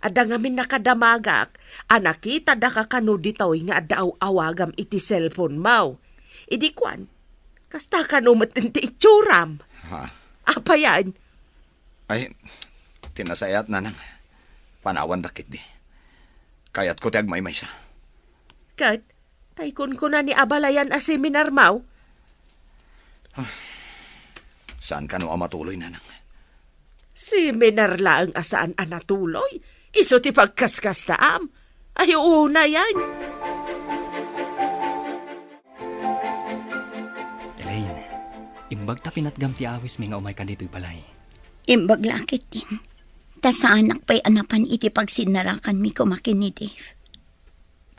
Adda ngamin nakadamagak a nakitada ka kano ditoy nga adda aw-awagam iti cellphone mo. Idi kuan, kasta kano met ti itsuram. Ha? Apayan? Ay, ti nasayaat, Nanang. Panawandak ketdi. Kayatko ti agmaymaysa. Ket, tay kunkuna ni abalayan a seminar mo? Ah, saan kano a matuloy, Nanang? Seminar laeng a saan a natuloy? Isu ti pagkaskastaam? Ay, unayan. Elaine, imbag ta pinatgam ti awismi nga umayka ditoy balay. Imbag la ketdin. Ta saanak pay a napan iti pagsinnarakanmi koma ken ni Dave.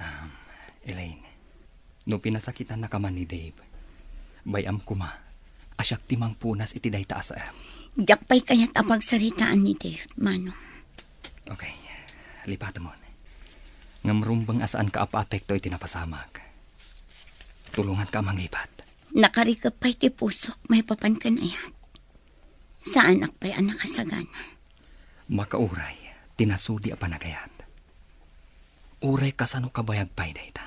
Um, Elaine, no pinasakitannaka man ni Dave, bay-am koma a siak ti mangpunas iti dayta a saem. Diak pay kayat a pagsaritaan ni Dave, Manong. Okay, lipatemon. Ngem rumbeng a saanka a paapekto iti napasamak. Tulonganka a mangibat. Nakarikep pay ti pusok maipapan ken ayat. Saanak pay a nakasagana. Makauray ti nasudi a panagayat. Uray kasano kabayag pay dayta.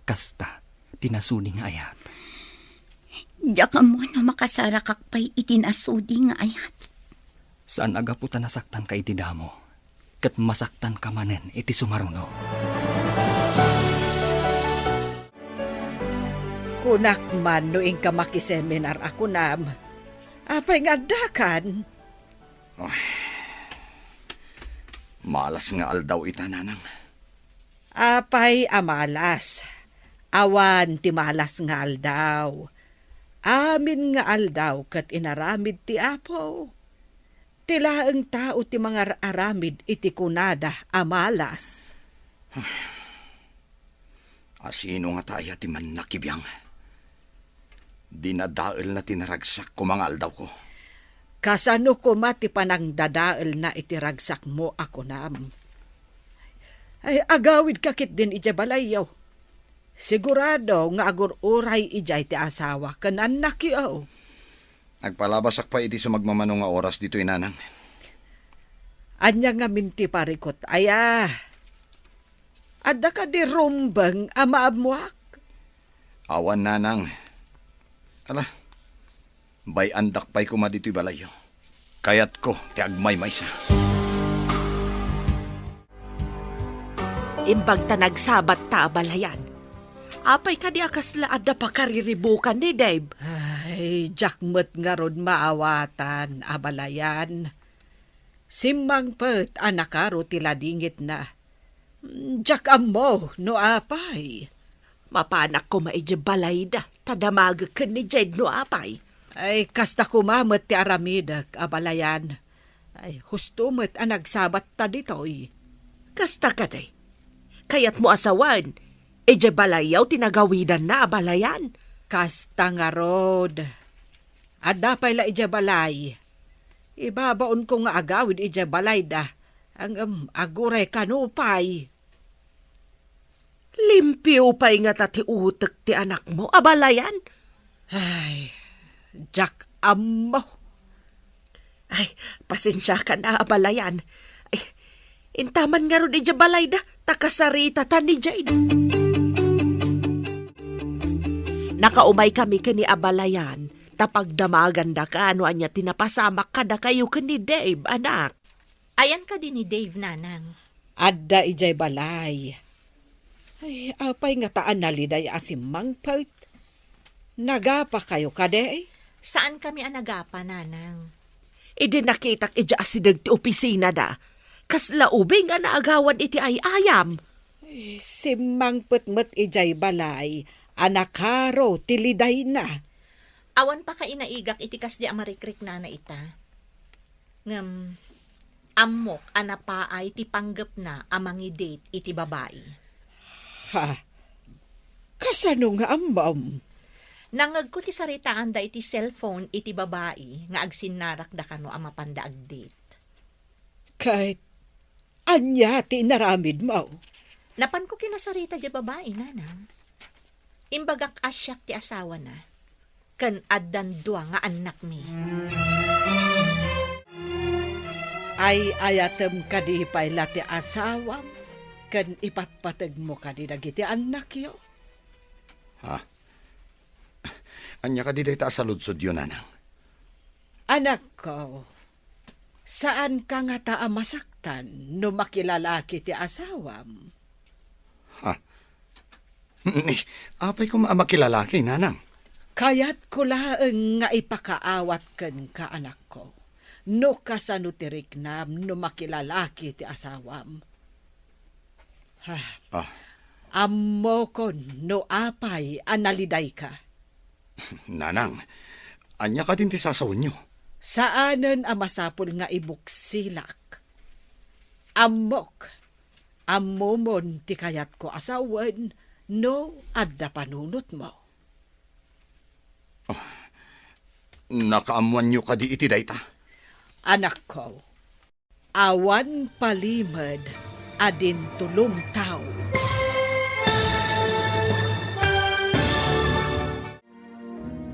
Kasta ti nasudi nga ayat. Diak ammo no makasarakak pay iti nasudi nga ayat. Saan a gapu ta nasaktanka iti damo, ket masaktanka manen iti sumaruno. Kunak man no inka makiseminar a kunam. Apay nga addakan? Ay, malas nga aldaw ita, Nanang. Apay a malas? Awan ti malas nga aldaw. Amin nga aldaw ket inaramid ti Apo. Ti laeng tao ti mangar-aramid iti kunada a malas. Asino ngata aya ti mannakibiang? Dinadaelna ti naragsak koma nga aldawko. Kasano koma ti panangdadaelna iti ragsakmo a kunam? Ay, agawidka ketdin idiay balayyo. Sigurado nga agur-uray idiay ti asawa ken annakyo. Agpalabasak pay iti sumagmamano nga oras ditoy, Nanang. Ania ngamin ti parikut aya? Adda kadi rumbeng a maammoak? Awan, Nanang. Ala, bay-andak pay koma ditoy balayyo. Kayatko ti agmaymaysa. Imbag ta nagsabat ta abalayan. Apay kadi a kasla adda pakariribukan ni Dave? Ay, diak met ngarud maawatan, abalayan. Simmangpet a nakaro ti ladingitna. Diak ammo no apay. Mapanak koma idiay balayda, ta damagek ken ni Jade no apay. Ay, kasta koma met ti aramidek, abalayan. Ay, husto met a nagsabat ta ditoy. Kasta kadi? Kayatmo a sawen, idiay balayyo ti nagawidanna, abalayan? Kasta ngarud. Adda pay la idiay balay. Ibabaonko nga agawid idiay balayda, ngem aguray kano pay. Limpio pay ngata ti utek ti anakmo, abalayan? Ay, diak ammo. Ay, pasensiakan a, abalayan. Ay, intaman ngarud idiay balayda, ta kasaritata ni Jade. Nakaumaykami ken ni abalayan, ta pagdamagandaka no ania ti napasamak kadakayo ken ni Dave, anak. Ayan kadi ni Dave, nanang? Adda idiay balay. Ay, apay ngata a naliday a simmangpet? Nagapakayo kadi? Saankami a nagapa, nanang. Idi nakitak idiay asideg ti opisinada, Kasla ubing a naagawan iti ay-ayam. Eh, simmangpet met idiay balay a nakaro ti lidayna. Awan pakainaigak iti kasdi a marikriknana ita. Ngem, ammok a napaay ti panggepna a mangidate iti babai. Ha? Kasano nga ammom? Nangngegko ti saritaanda iti cellphone iti babai nga agsinnarakda kano a mapanda agdate. Ket ania ti inaramidmo? Napanko kinasarita diay babai, nanang. Imbagak a siak ti asawana, ken addan dua nga annakmi. Ay-ayatem kadi pay la ti asawam, ken ipatpategmo kadi dagiti annakyo? Ha? Ania kadi dayta a saludsodyo, nanang? Anakko, saanka ngata a masaktan no makilalaki ti asawam? Ha? Ni, apay koma a makilalaki, nanang? Kayatko laeng nga ipakaawat kenka, anakko, no kasano ti riknam no makilalaki ti asawam. Ha. Ah. Ammokon no apay a nalidayka. Nanang, ania kadin ti sasawenyo? Saanen a masapul nga ibuksilak. Ammok, ammomon ti kayatko a sawen no adda panunotmo. Ah, nakaammoanyo kadi iti dayta? Anakko, awan palimed a dintulongtaw.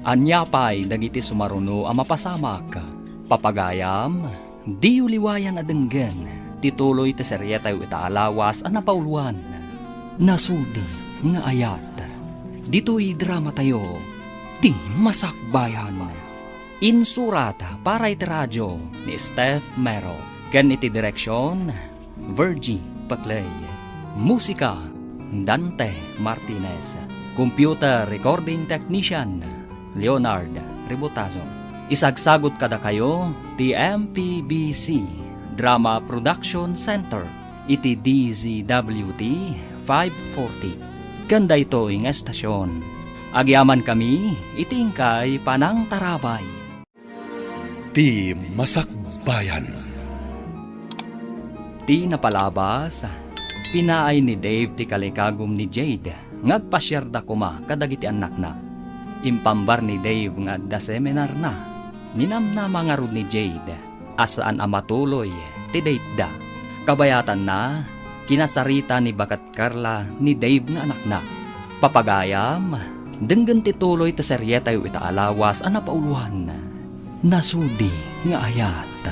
Ania pay dagiti sumaruno a mapasamak? Papagayam, diyo liwayan a denggen ti tuloy ti serietayo ita a lawas a napauloan, Nasudi nga Ayat. Ditoy dramatayo, Ti Masakbayan. Insurat para iti radio ni Steph Mero ken iti direksion, Virgie Paclay. Musika, Dante Martinez. Computer recording technician, Leonard Ributazo. Isagsagut kadakayo ti M P B C Drama Production Center iti D Z W T five forty. Ken daytoy nga estasion, agyamankami iti inkay panangtarabay. Ti Masakbayan. Ti napalabas, pinaay ni Dave ti kalikagum ni Jade nga agpasiarda koma kadagiti annakna. Impambar ni Dave nga adda seminarna. Ninamnama ngarud ni Jade a saan a matuloy ti dateda. Kabayatanna, kinasarita ni baket Carla ni Dave nga anakna. Papagayam, denggen ti tuloy ti serietayo ita a lawas a napauloan, Nasudi nga Ayat.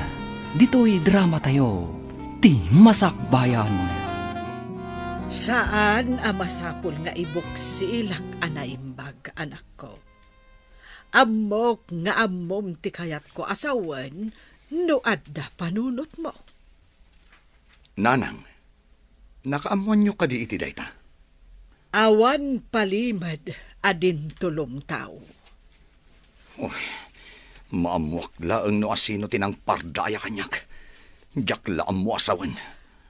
Ditoy dramatayo, Ti Masakbayan. Saan a masapul nga ibuksilak a naimbag, anakko. Ammok nga ammom ti kayatko a sawen no adda panunotmo. Nanang, nakaammoanyo kadi iti dayta? Awan palimed a dintulongtaw. Oy, maammoak laeng no asino ti nangpardaya kaniak. Diak la ammo a sawen.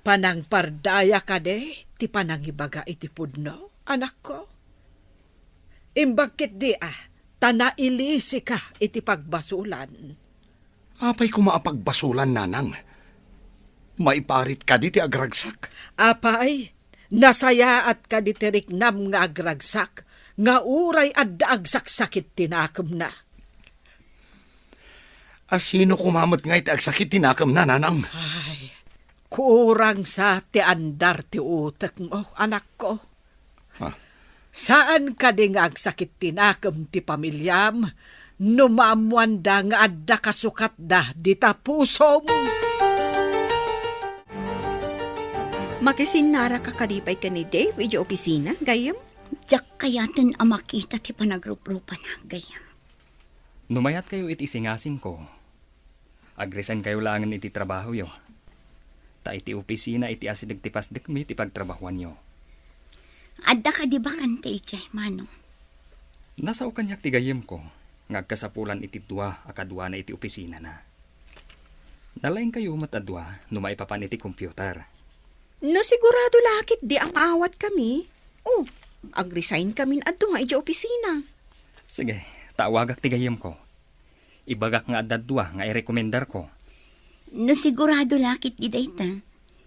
Panangpardaya kadi ti panangibaga iti pudno, anakko? Imbag ketdi a ta nailisika iti pagbasolan. Apay koma a pagbasolan, nanang? Maiparit kadi ti agragsak? Apay, nasayaat kadi ti riknam nga agragsak, nga uray adda agsaksakit ti nakemna? Asino koma met ngay ti agsakit ti nakemna, nanang? Ay, kurang sa ti andar ti utekmo, anakko. Ha? Saan kadi nga agsakit ti nakem ti pamiliam no maammoanda nga adda kasukatda dita pusom? Makisinnaraka kadi pay ken ni Dave idiay opisina, gayyem? Diak kayaten a makita ti panagruprupana, gayyem. No mayatkayo iti isingasingko, agresign kayo laengen iti trabahoyo. Ta iti opisina iti asideg ti pasdekmi ti pagtrabahoanyo. Adda kadi bakante idiay, Manong? Nasao kaniak ti gayyemko nga agkasapulan iti dua a kaduana iti opisinana. Nalaingkayo met a dua no maipapan iti computer. No sigurado la ketdi a maawatkami, oh, ag-resign kamin adu nga idiay opisina. Sige, ta awagak ti gayyemko. Ibagak nga adda dua nga irekomendarko. No sigurado la ketdi dayta,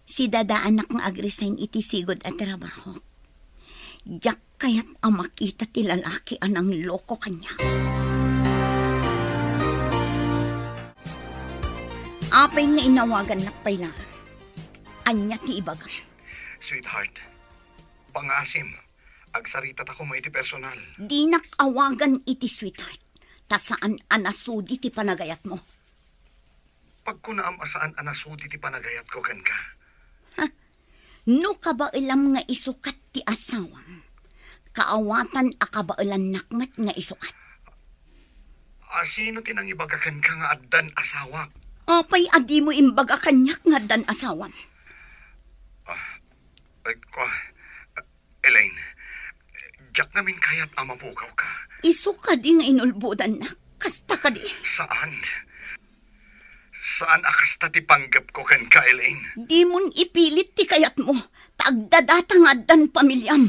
sidadaanak nga ag-resign iti sigud a trabahok. Diak kayat a makita ti lalaki a nangloko kaniak. Apay nga inawagannak pay la? Ania ti ibagam? Sweetheart, pangaasim, agsaritatako koma iti personal. Dinak awagan iti sweetheart, ta saan a nasudi ti panagayatmo. Pagkunaam a saan a nasudi ti panagayatko kenka. Ha? No kabaelam nga isukat ti asawam, kaawatan a kabaelannak met nga isukat. A sino ti nangibaga kenka nga addan asawak? Apay a dimo imbaga kaniak nga addan asawam? Ah, eh, kwa-, Elaine, diak ngamin kayat a mapukawka. Isu kadi nga inulbodannak? Kasta kadi? Saan. Saan a kasta ti panggepko kenka, Elaine. Dimon ipilit ti kayatmo, ta agdadata nga addan pamiliam.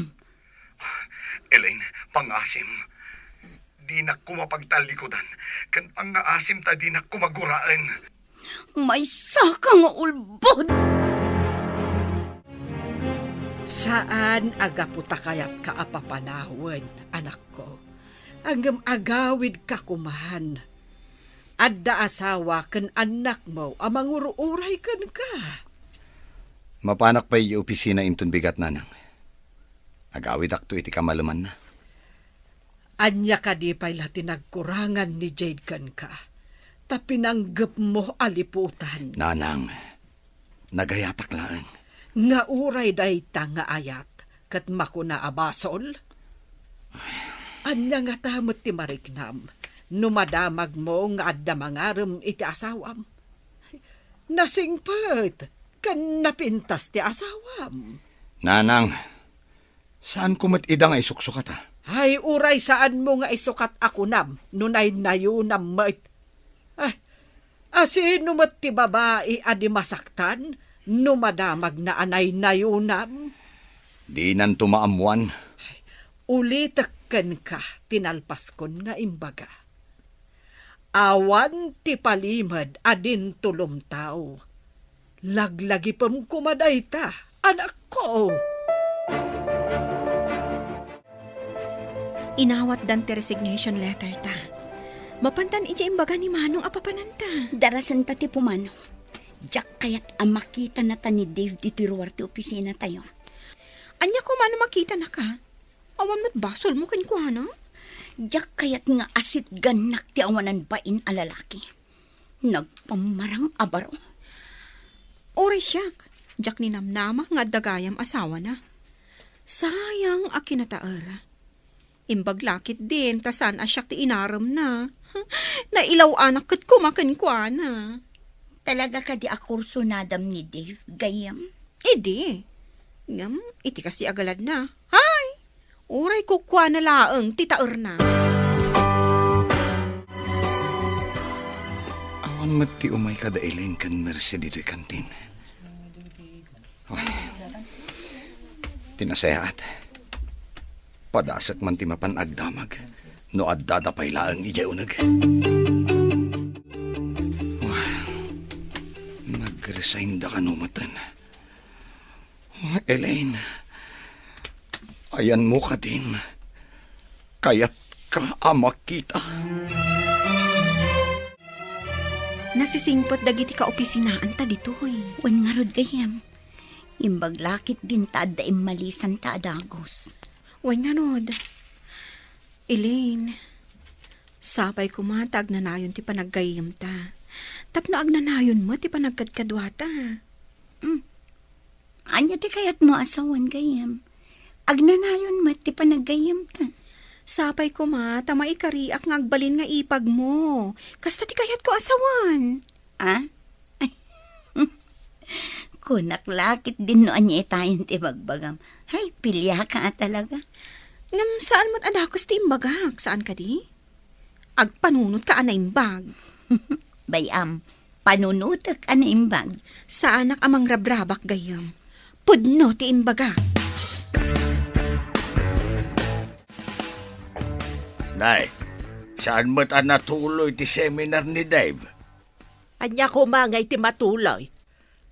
Elaine, pangaasim. Dinak koma pagtallikudan, ken pangaasim ta dinak koma guraen. Maysaka nga ulbod! Saan a gapu ta kayatka a papanawen, anakko. Ngem agawidka koman. Adda asawa ken annakmo a mangur-uray kenka. Mapanak pay idiay opisina inton bigat, Nanang. Agawidakto iti kamalemanna. Ania kadi pay la ti nagkurangan ni Jade kenka, ta pinanggepmo a liputan? Nanang, nagayatak laeng. Nga uray dayta nga ayat, ket makuna a basol? Ania ngata met ti mariknam no madamagmo nga adda mangarem iti asawam? Nasingpet ken napintas ti asawam. Nanang, saanko met ida nga isuksukata. Ay, uray saanmo nga isukat a kunam no naynayonam met. Ay, asino met ti babai a di masaktan no madamagna a naynayonam? Dinanto maammuan. Ulitek kenka ti nalpaskon nga imbaga. Awan ti palimed a dinto lumtaw. Laglagipem koma dayta, anakko. Inawatdan ti resignation letter ta. Mapantan idiay imbaga ni Manong a papananta. Darasenta ti pumanaw. Diak kayat a makitanata ni Dave ditoy ruar ti opisina tayo. Ania koma no makitanaka? Awan met basolmo kenkuana? Diak kayat nga asitgannak ti awanan bain a lalaki. Nagpammarang a baro. Uray siak, diak ninamnama nga adda gayam asawana. Sayang a kinataer. Imbag la ketdin ta saan a siak ti inaremna. Nailaw-anak ket koma kenkuana. Talaga kadi a kursunadam ni Dave, gayyem? Idi. Ngem, iti kasi a galadna, hay! Uray kukuana laeng ti taerna. Awan met ti umay kada Elaine ken Mercy ditoy kantin. Ay, ti nasayaat. Padasek man ti mapan agdamag no addada pay laeng idiay uneg. Ay, nag-resign da kano meten. Elaine, ayanmo kadin, kayatka a makita. Nasisingpet dagiti kaopisinaanta ditoy. Wen ngarud, gayyem. Imbag la ketdin ta adda immalisanta a dagus. Wen ngarud, Elaine, sapay koma ta agnanayon ti panaggayyemta. Tapno agnanayon met ti panagkadkaduata. Hmm. Ania ti kayatmo a sawen, gayyem? Agnanayon met ti panaggayyemta. Sapay koma ta maikariak nga agbalin nga ipagmo. Kasta ti kayatko a sawen. Ah? Kunak la ketdin no ania itayen ti ibagbagam. Hay, piliaka a talaga. Ngem saan met a dakes ti imbagak, saan kadi? Agpanunotka a naimbag. Bay-am, panunotek a naimbag. Saanak a mangrabrabak gayyem. Pudno ti imbaga. Nay, saan met a natuloy ti seminar ni Dave? Ania koma ngay ti matuloy?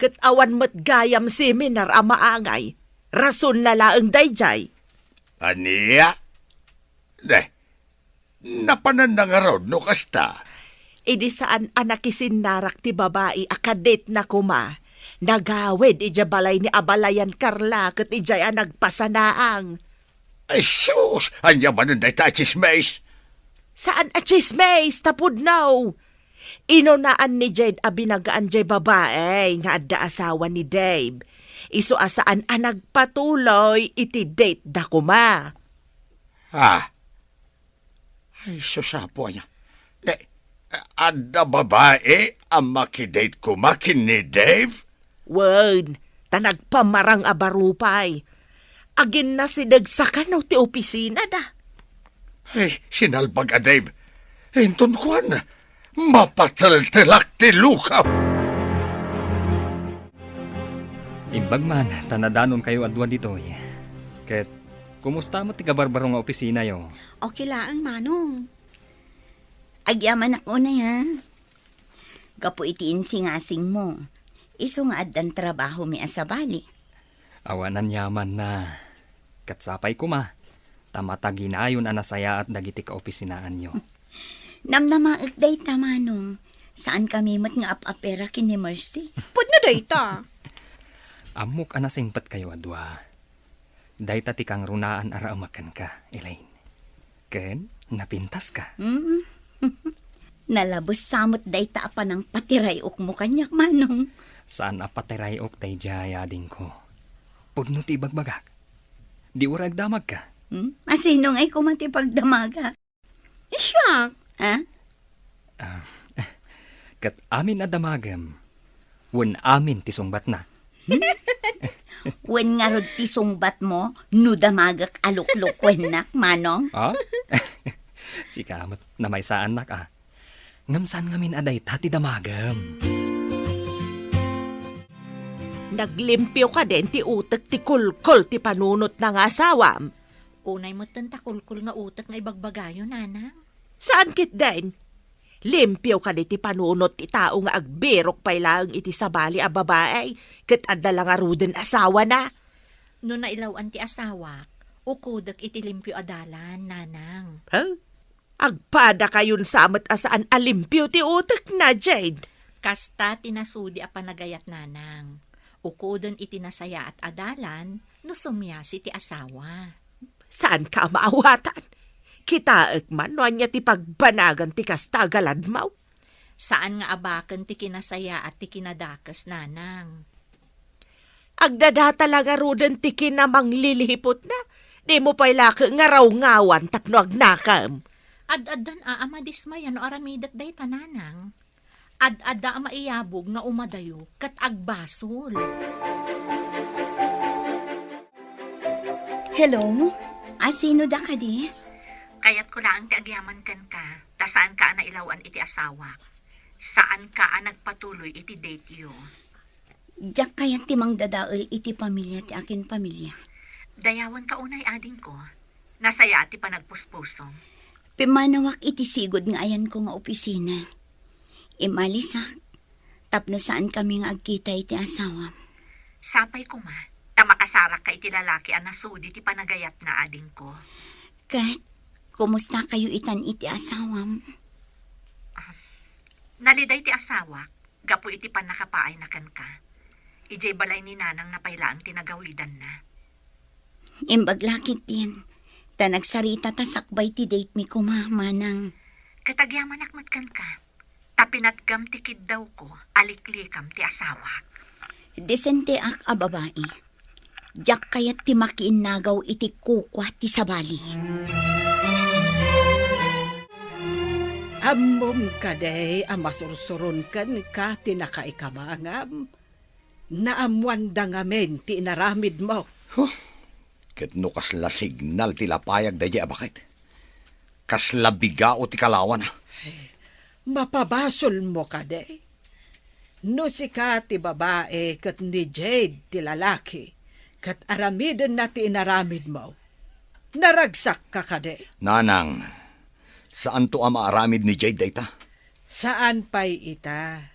Ket awan met gayam seminar a maangay. Rason na laeng daydiay. Ania? Ne, napananna ngarud no kasta? Idi saan a nakisinnarak ti babai a kadetna koma, nagawid idiay balay ni abalayan Carla ket idiay a nagpasanaang. Ay sus! Ania manen dayta a tsismis? Saan a tsismis, ta pudno. Inunaan ni Jade a binagaan jay babai nga adda asawa ni Dave. Isu a saan a nagpatuloy iti date da koma. Ah, ay, sus, Apo, aya. Ne, adda babai a makidate koma ken ni Dave? Wen, ta nagpamarang a baro pay. Aginnasideg sa kano ti opisina da. Ay, sinalbag a Dave. Inton kuan, mapateltelak ti lukaw. Imbag man, ta nadanonkayo a dua ditoy. Ket, kumusta met ti kabarbaro nga opisinayo? Okay laeng, Manong. Agyamanak unay, ha? Gapu iti insingasingmo, isu nga addan trabahomi a sabali. Awan aniamanna. Ket sapay koma, ta mataginayon a nasayaat dagiti kaopisinaanyo. Namnamaek dayta, Manong. Saankami met nga ap-apera ken ni Mercy. Pudno dayta. Ammok a nasingpetkayo a dua. Dayta ti kangrunaan a raemak kenka, Elaine. Ken napintaska. Mm. Nalabes sa met dayta a panangpatiray-okmo kaniak, Manong. Saan a patiray-ok daydiay, adingko. Pudno ti ibagbagak. Di uray agdamagka. Hmm? Asino ngay koma ti pagdamaga? Siak. Ha? Ah, ket amin a damagem, wen amin ti sungbatna. Wen ngarud ti sungbatmo no damagek a luklukuennak, Manong? Ah? Sika met namaysaannak, ah. Ngem saan ngamin a dayta ti damagem. Naglimpio kadin ti utek ti kulkol ti panunotna nga asawam? Unay metten ta kulkol nga utek nga ibagbagayo, Nanang. Saan ketdin? Limpio kadi ti panunot ti tao nga agbirok pay laeng iti sabali a babai ket adda la ngaruden asawana. No nailaw-an ti asawak, ukodek iti limpio a dalan, Nanang. Ha? Agpadakayon sa met a saan a limpio ti utekna, Jade. Kasta ti nasudi a panagayat, Nanang. Ukoden iti nasayaat a dalan no sumiasi ti asawa. Saanka a maawatan? Kitaek man no ania ti pagbanagan ti kasta a galadmaw. Saan nga abaken ti kinasayaat ti kinadakes, Nanang. Agdadata la ngaruden ti kinamanglilihiputna. Dimo pay laeng nga rawngawan tapno agnakem. Ad-addan a, a madismaya no aramidek dayta, Nanang. Ad-adda a maiyabog nga umadayo ket agbasol. Hello? Asino da kadi? Kayatko laeng ti agyaman kenka, ta saanka a nailaw-an iti asawak. Saanka a nagpatuloy iti date-yo. Diak kayat ti mangdadael iti pamilia ti akin pamilia. Dayawenka unay, adingko. Nasayaat ti panagpuspusom. Pimmanawak iti sigud nga ayanko nga opisina. Imalisak tapno saankami nga agkita iti asawam. Sapay koma, ta makasarakka iti lalaki a nasudi ti panagayatna, adingko. Ket, kumustakayo itan iti asawam? Ah, naliday ti asawak gapu iti pannakapaayna kenka. Idiay balay ni Nanangna pay laeng ti nagawidanna. Imbag la ketdin, ta nagsarita ta sakbay ti date mi koma, Manang. Ket agyamanak met kenka, ta pinatgam ti kiddawko a liklikam ti asawak. Desenteak a babai. Diak kayat ti makiinnagaw iti kukua ti sabali. Ammom kadi a masursuron kenka ti nakaikabangam? Naammoanda ngamin ti inaramidmo. Huh? Ket no kasla signal ti lapayag daydiay a baket? Kasla bigao ti kalawana. Ay, mapabasolmo kadi? No sika ti babai ket ni Jade ti lalaki, ket aramidenna ti inaramidmo, naragsakka kadi? Nanang, saanto a maaramid ni Jade dayta? Saan pay ita.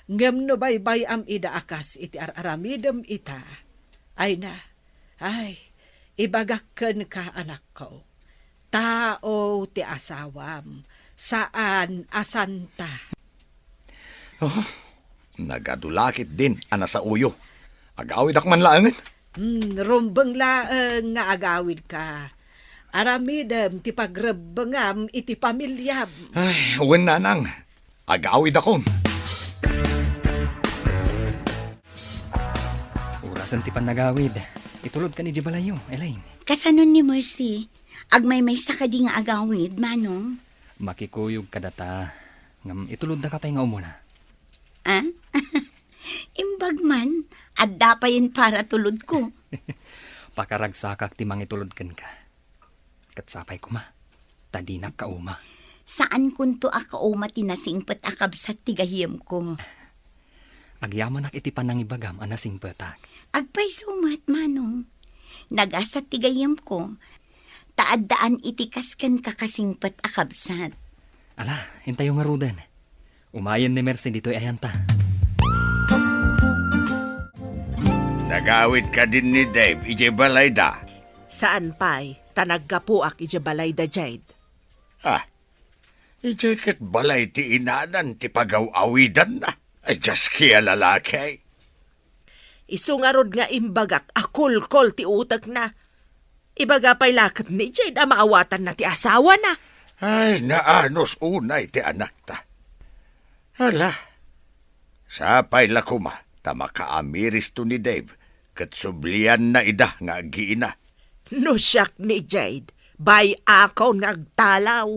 Ngem no baybay-am ida a kas iti ar-aramidem ita, ay na, ay, ibagak kenka, anakko. Tao ti asawam, saan a santa. Oh, nagadu la ketdin a nasaoyo. Agawidak man laengen. Hmm, rumbeng laeng nga agawidka. Aramidem ti pagrebbengam iti pamiliam. Ay, wen, nanang. Agawidakon. Orasen ti pannagawid. Itulodkan idiay balayyo, Elaine. Kasanon ni Mercy? Agmaymaysa kadi nga agawid, Manong? Makikuyog kadata. Ngem itulodda ka pay nga umuna. Ah? Imbag man, adda payen para tulodko. Pakaragsakak ti mangitulod kenka. Ket sapay koma, ta dinak kauma. Saankonto a kauma ti nasingpet a kabsat ti gayyemko. Agyamanak iti panangibagam a nasingpetak. Agpayso met, Manong. Nagasat ti gayyemko, ta addaan iti kas kenka kasingpet a kabsat. Ala, intayo ngaruden. Umayen ni Mercy ditoy ayanta. Nagawid kadin ni Dave idiay balayda? Saan pay, ta naggapuak idiay balayda, Jade. Ah, idiay ket balay ti inanan ti pagaw-awidanna. Ay, diaski a lalaki. Isu ngarud nga imbagak a kulkol ti utekna. Ibaga pay la ket ni Jade a maawatanna ti asawana. Ay, naanus unay ti anakta. Ala, sapay la koma ta makaamiristo ni Dave ket sublianna ida nga aggiina. No siak ni Jade, bay-akon nga agtalaw.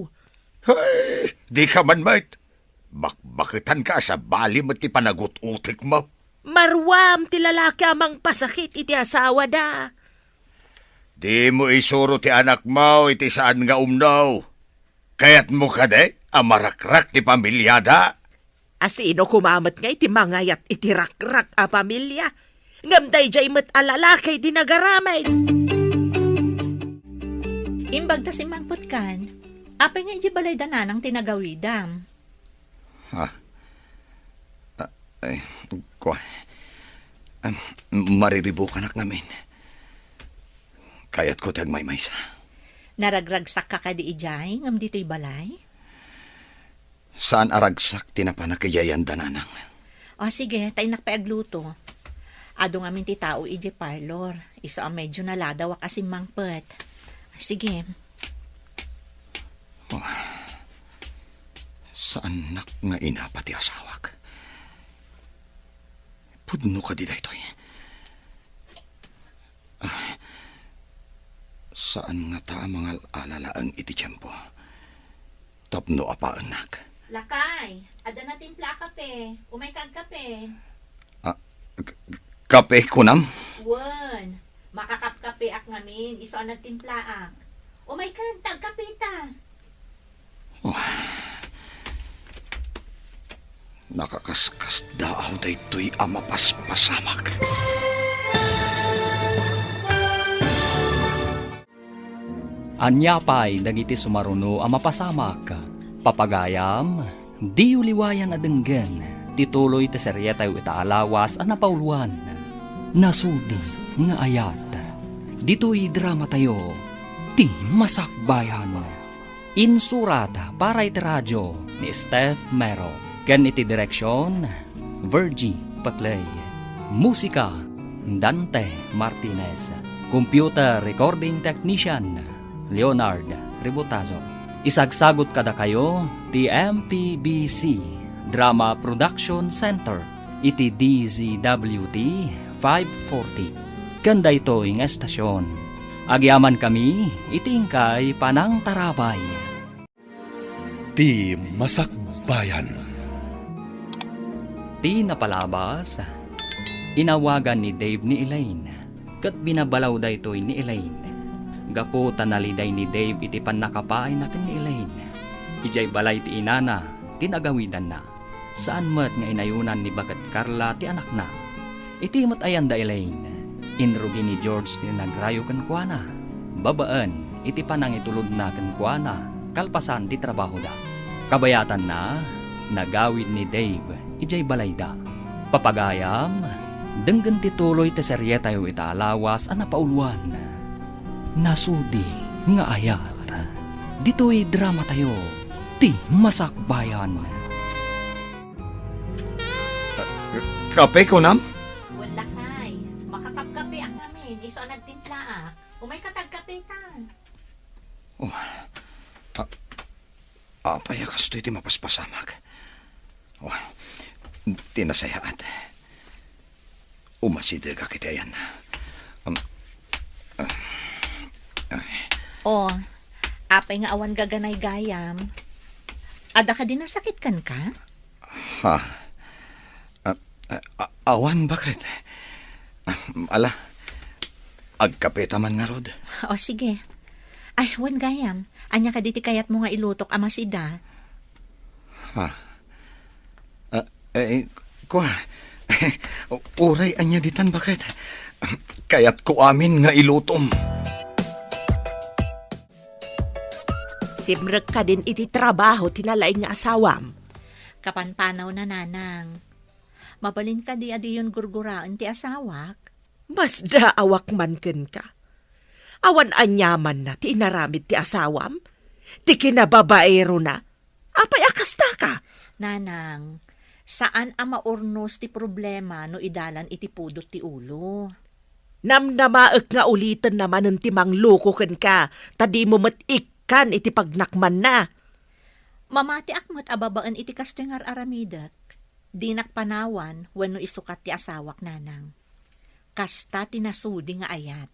Ay, dika man met. Bakbaketanka a sabali met ti panagut-utekmo. Maruam ti lalaki a mangpasakit iti asawada. Dimo isuro ti anakmo iti saan nga umno. Kayatmo kadi a marakrak ti pamiliada? A sino koma met nga iti mangayat iti rakrak a pamilia? Ngem daydiay met a lalaki ti nagaramid. Imbag ta simmangpetkan, apay nga idiay balayda nanang ti nagawidam? Ah. Ah, ay, kua. Am, mariribukanak ngamin. Kayatko ti agmaymaysa. Naragragsakka kadi idiay ngem ditoy balay? Saan a ragsak ti napanak idiay ayanda, nanang. O, sige, ta innak pay agluto. Adu ngamin ti tao idiay parlor. Isu a medyo naladawak a simmangpet. Sige. Oh, saannak nga inapa ti asawak? Pudno kadi daytoy? Ah, saan ngata a mangal-ala laeng iti tiempo tapno apaennak. Lakay, adda natimpla a kape. Umayka agkape. Ah, k-, k-, kape kunam? Wen, makakapkapeak ngamin, isu a nagtimplaak. Umayka, ta agkapeta. Oh. Nakakaskasdaaw daytoy a mapaspasamak. Ania pay dagiti sumaruno a mapasamak? Papagayam, diyo liwayan a denggen ti tuloy ti serietayo ita a lawas a napauloan, Nasudi nga Ayat. Ditoy dramatayo, Ti Masakbayan. Insurat para iti radio ni Steph Mero ken iti direksion, Virgie Paclay. Musika, Dante Martinez. Computer recording technician, Leonard Ributazo. Isagsagut kadakayo ti M P B C Drama Production Center iti D Z W T five forty. Ken daytoy nga estasion, agyamankami iti inkay panangtarabay. Ti Masakbayan. Ti napalabas, inawagan ni Dave ni Elaine, ket binabalaw daytoy ni Elaine. Gapu ta naliday ni Dave iti pannakapaayna ken ni Elaine, idiay balay ti inana ti nagawidanna. Saan met nga inayonan ni baket Carla ti anakna. Iti met ayan da Elaine, inrugi ni George ti nagrayo kenkuana, babaen iti panangitulodna kenkuana kalpasan ti trabahoda. Kabayatanna, nagawid ni Dave idiay balayda. Papagayam, denggen ti tuloy ti serietayo ita a lawas a napauluan. Nasudi nga ayat. Ditoy dramatayo, ti Masakbayan. Kape, kunam? Wala kay. Makakapkape ang amin. Isu a nagtimplaak. Umay ka tagkape ta. Oh. A-, apay a kastoy ti mapaspasamak? Oh. Ti nasayaat. Umasidegak iti ayan. Um, ah, ay. Oh, apay nga awan gaganaygayam? Adda kadi nasakit kenka? Ha? Ah, ah, ah, awan, baket. Ah, ala, agkape ta man ngarud. O, sige. Ay, wen gayam, ania kadi ti kayatmo nga ilutok a masida? Ha? Ah, eh, kua, uray ania ditan, baket? Kayatko amin nga ilutom. Simrek kadin iti trabaho ti nalaing nga asawam. Kapanpanawna, nanang. Mabalin kadi a diyon gurguraen ti asawak? Masdaawak man kenka. Awan aniamanna ti inaramid ti asawam? Ti kinababaerona? Apay a kastaka? Nanang, saan a maurnos ti problema no idalan iti pudot ti ulo. Namnamaek nga ulitenna manen ti mangloko kenka, ta dimo met ikkan iti pagnakmanna. Mamatiak met a babaen iti kastoy nga ar-aramidek. Dinak panawan wenno isukat ti asawak, nanang. Kasta ti nasudi nga ayat.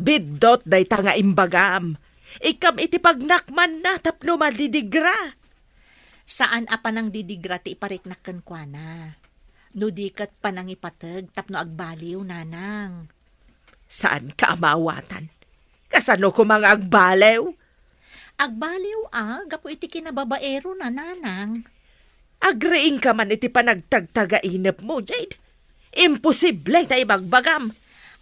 Biddut dayta nga imbagam. Ikkam iti pagnakmanna tapno madidigra. Saan a panangdidigra ti ipariknak kenkuana. No di ket panangipateg tapno agbaliw, nanang. Saanka a maawatan. Kasano koma nga agbaliw? Agbaliw a gapu iti kinababaerona, nanang. Agriingka man iti panagtagtagainepmo, Jade. Imposible ta ibagbagam.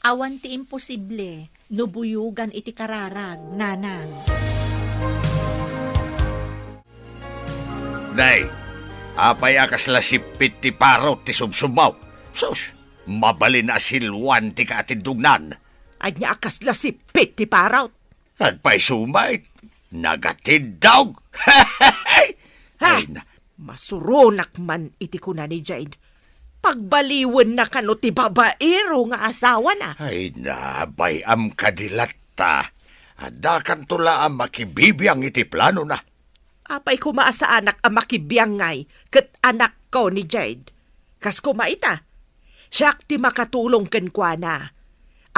Awan ti imposible no buyogan iti kararag, nanang. Nay, apay a kasla sippit ti parot ti subsubmaw? Sus, mabalin a siluan ti kaatindognan. Ania a kasla sippit ti parot? Agpayso met, nagatiddog. Ha? Ay, na- Masuronak man iti kuna ni Jade. Pagbaliwenna kano ti babaero nga asawana. Ay, nabay-am kadi latta. Addakanto la a makibibiang iti planona. Apay koma a saanak a makibiangngay ket anakko ni Jade. Kas koma ita, siak ti makatulong kenkuana.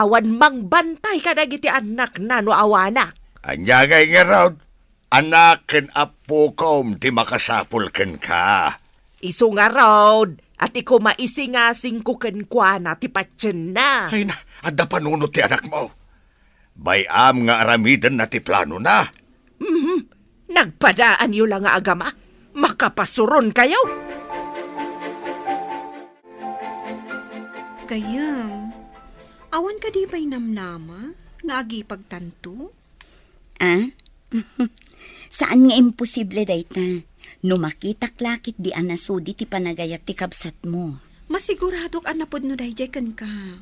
Awan mangbantay kadagiti annakna no awanak. Ania ngay ngarud? Anak ken appokom ti makasapul kenka. Isu ngarud, a ti koma isingasingko kenkuana ti patienna. Ay na, adda panunot ti anakmo. Bay-am nga aramidenna ti planona. Mhm. Nagpadaanyo la nga agama. Makapasuronkayo. Gayyem, awan kadi pay namnama nga agipagtanto? Ah? Saan nga imposible dayta. No makitak la ketdi a nasudi ti panagayat ti kabsatmo. Masiguradok a napudno daydiay kenka.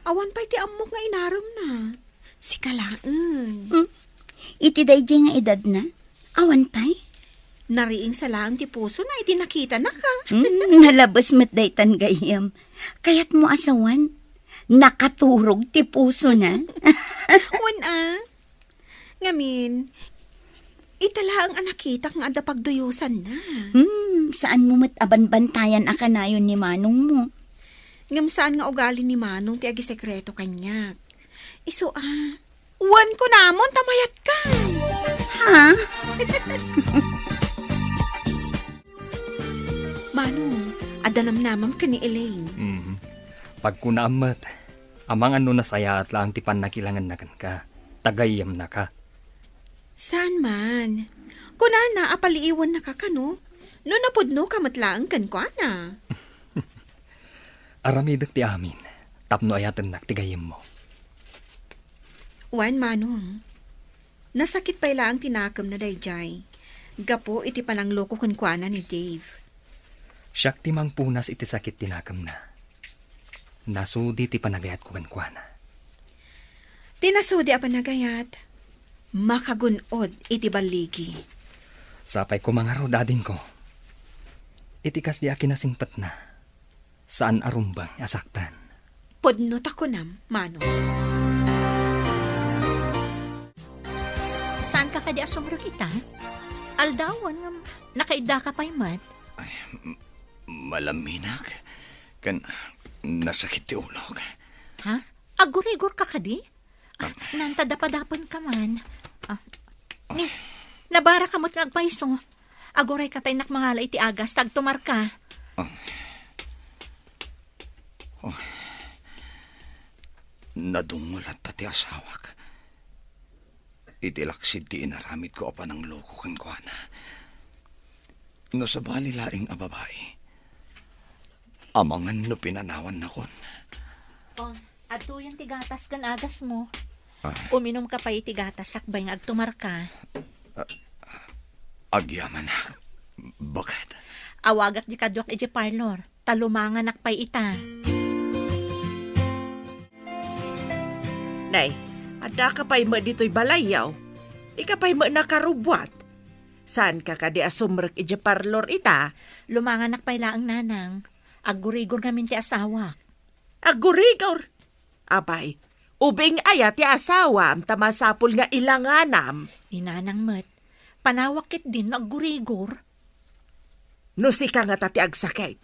Awan pay ti ammok nga inaremna. Sika laeng. Hmm? Iti daydiay nga edadna? Awan pay? Nariingsa laeng ti pusona idi nakitanaka. Hmm, nalabes met daytan gayyem. Kayatmo a sawen, nakaturog ti pusona. Wen a. Ngamin, ita laeng a nakitak nga adda pagduyosanna. Hmm, saanmo met a banbantayan a kanayon ni manongmo. Ngem saan nga ugali ni manong ti agisekreto kaniak. Isu a, wen kunamon ta mayatkan. Ha? Manong, adda namnamam ken ni Elaine. Mm. Pagkunaam met, amangan no nasayaat laeng ti pannakilangenna kenka, ta gayyemnaka. Saan man. Kunana a paliiwennaka kano, No napudnoka met laeng kenkuana. Aramidek ti amin tapno ayatennak ti gayyemmo. Wen, Manong, nasakit pay laeng ti nakemna daydiay gapu iti panangloko kenkuana ni Dave. Siak ti mangpunas iti sakit ti nakemna. Nasudi ti panagayatko kenkuana. Ti nasudi a panagayat, makagun-od iti balligi. Sapay koma ngarud, adingko. Iti kasdi a kinasingpetna, saan a rumbeng a saktan. Pudno ta kunam, Manong. Saanka kadi a sumrek ita? Aldawen ngem nakaiddaka pay met. Ay, m-, malaminak. Ken nasakit ti ulok. Ha? Aggurigor ka kadi? Ah, nanta dapadapen ka man. Ah, ni, nabara ka met nga agpayso. Aguray ka ta innak mangala iti agas, ta agtumar ka. Ah. Oh. Nadungol latta ti asawak. Iti laksid ti inaramidko a panangloko kenkuana. No sabali laeng a babai, amangan no pinanawannakon. Oh, adtoyen ti gatas ken agasmo. Ah. Uminum ka pay iti gatas sakbay nga agtumar ka. Ah, agyamanak. Baket. Awagak di kaduak iti parlor. Ta lumanganak pay ita. Nay, addaka pay met ditoy balayyo. Ika pay met nakarubbuat. Saanka kadi a sumrek idiay parlor ita? Lumanganak pay laeng, Nanang. Aggurigor ngamin ti asawak. Aggurigor? Apay, ubing aya ti asawam ta masapul nga ilanganam? Ni Nanang met, panawak ketdin no aggurigor. No sika ngata ti agsakit,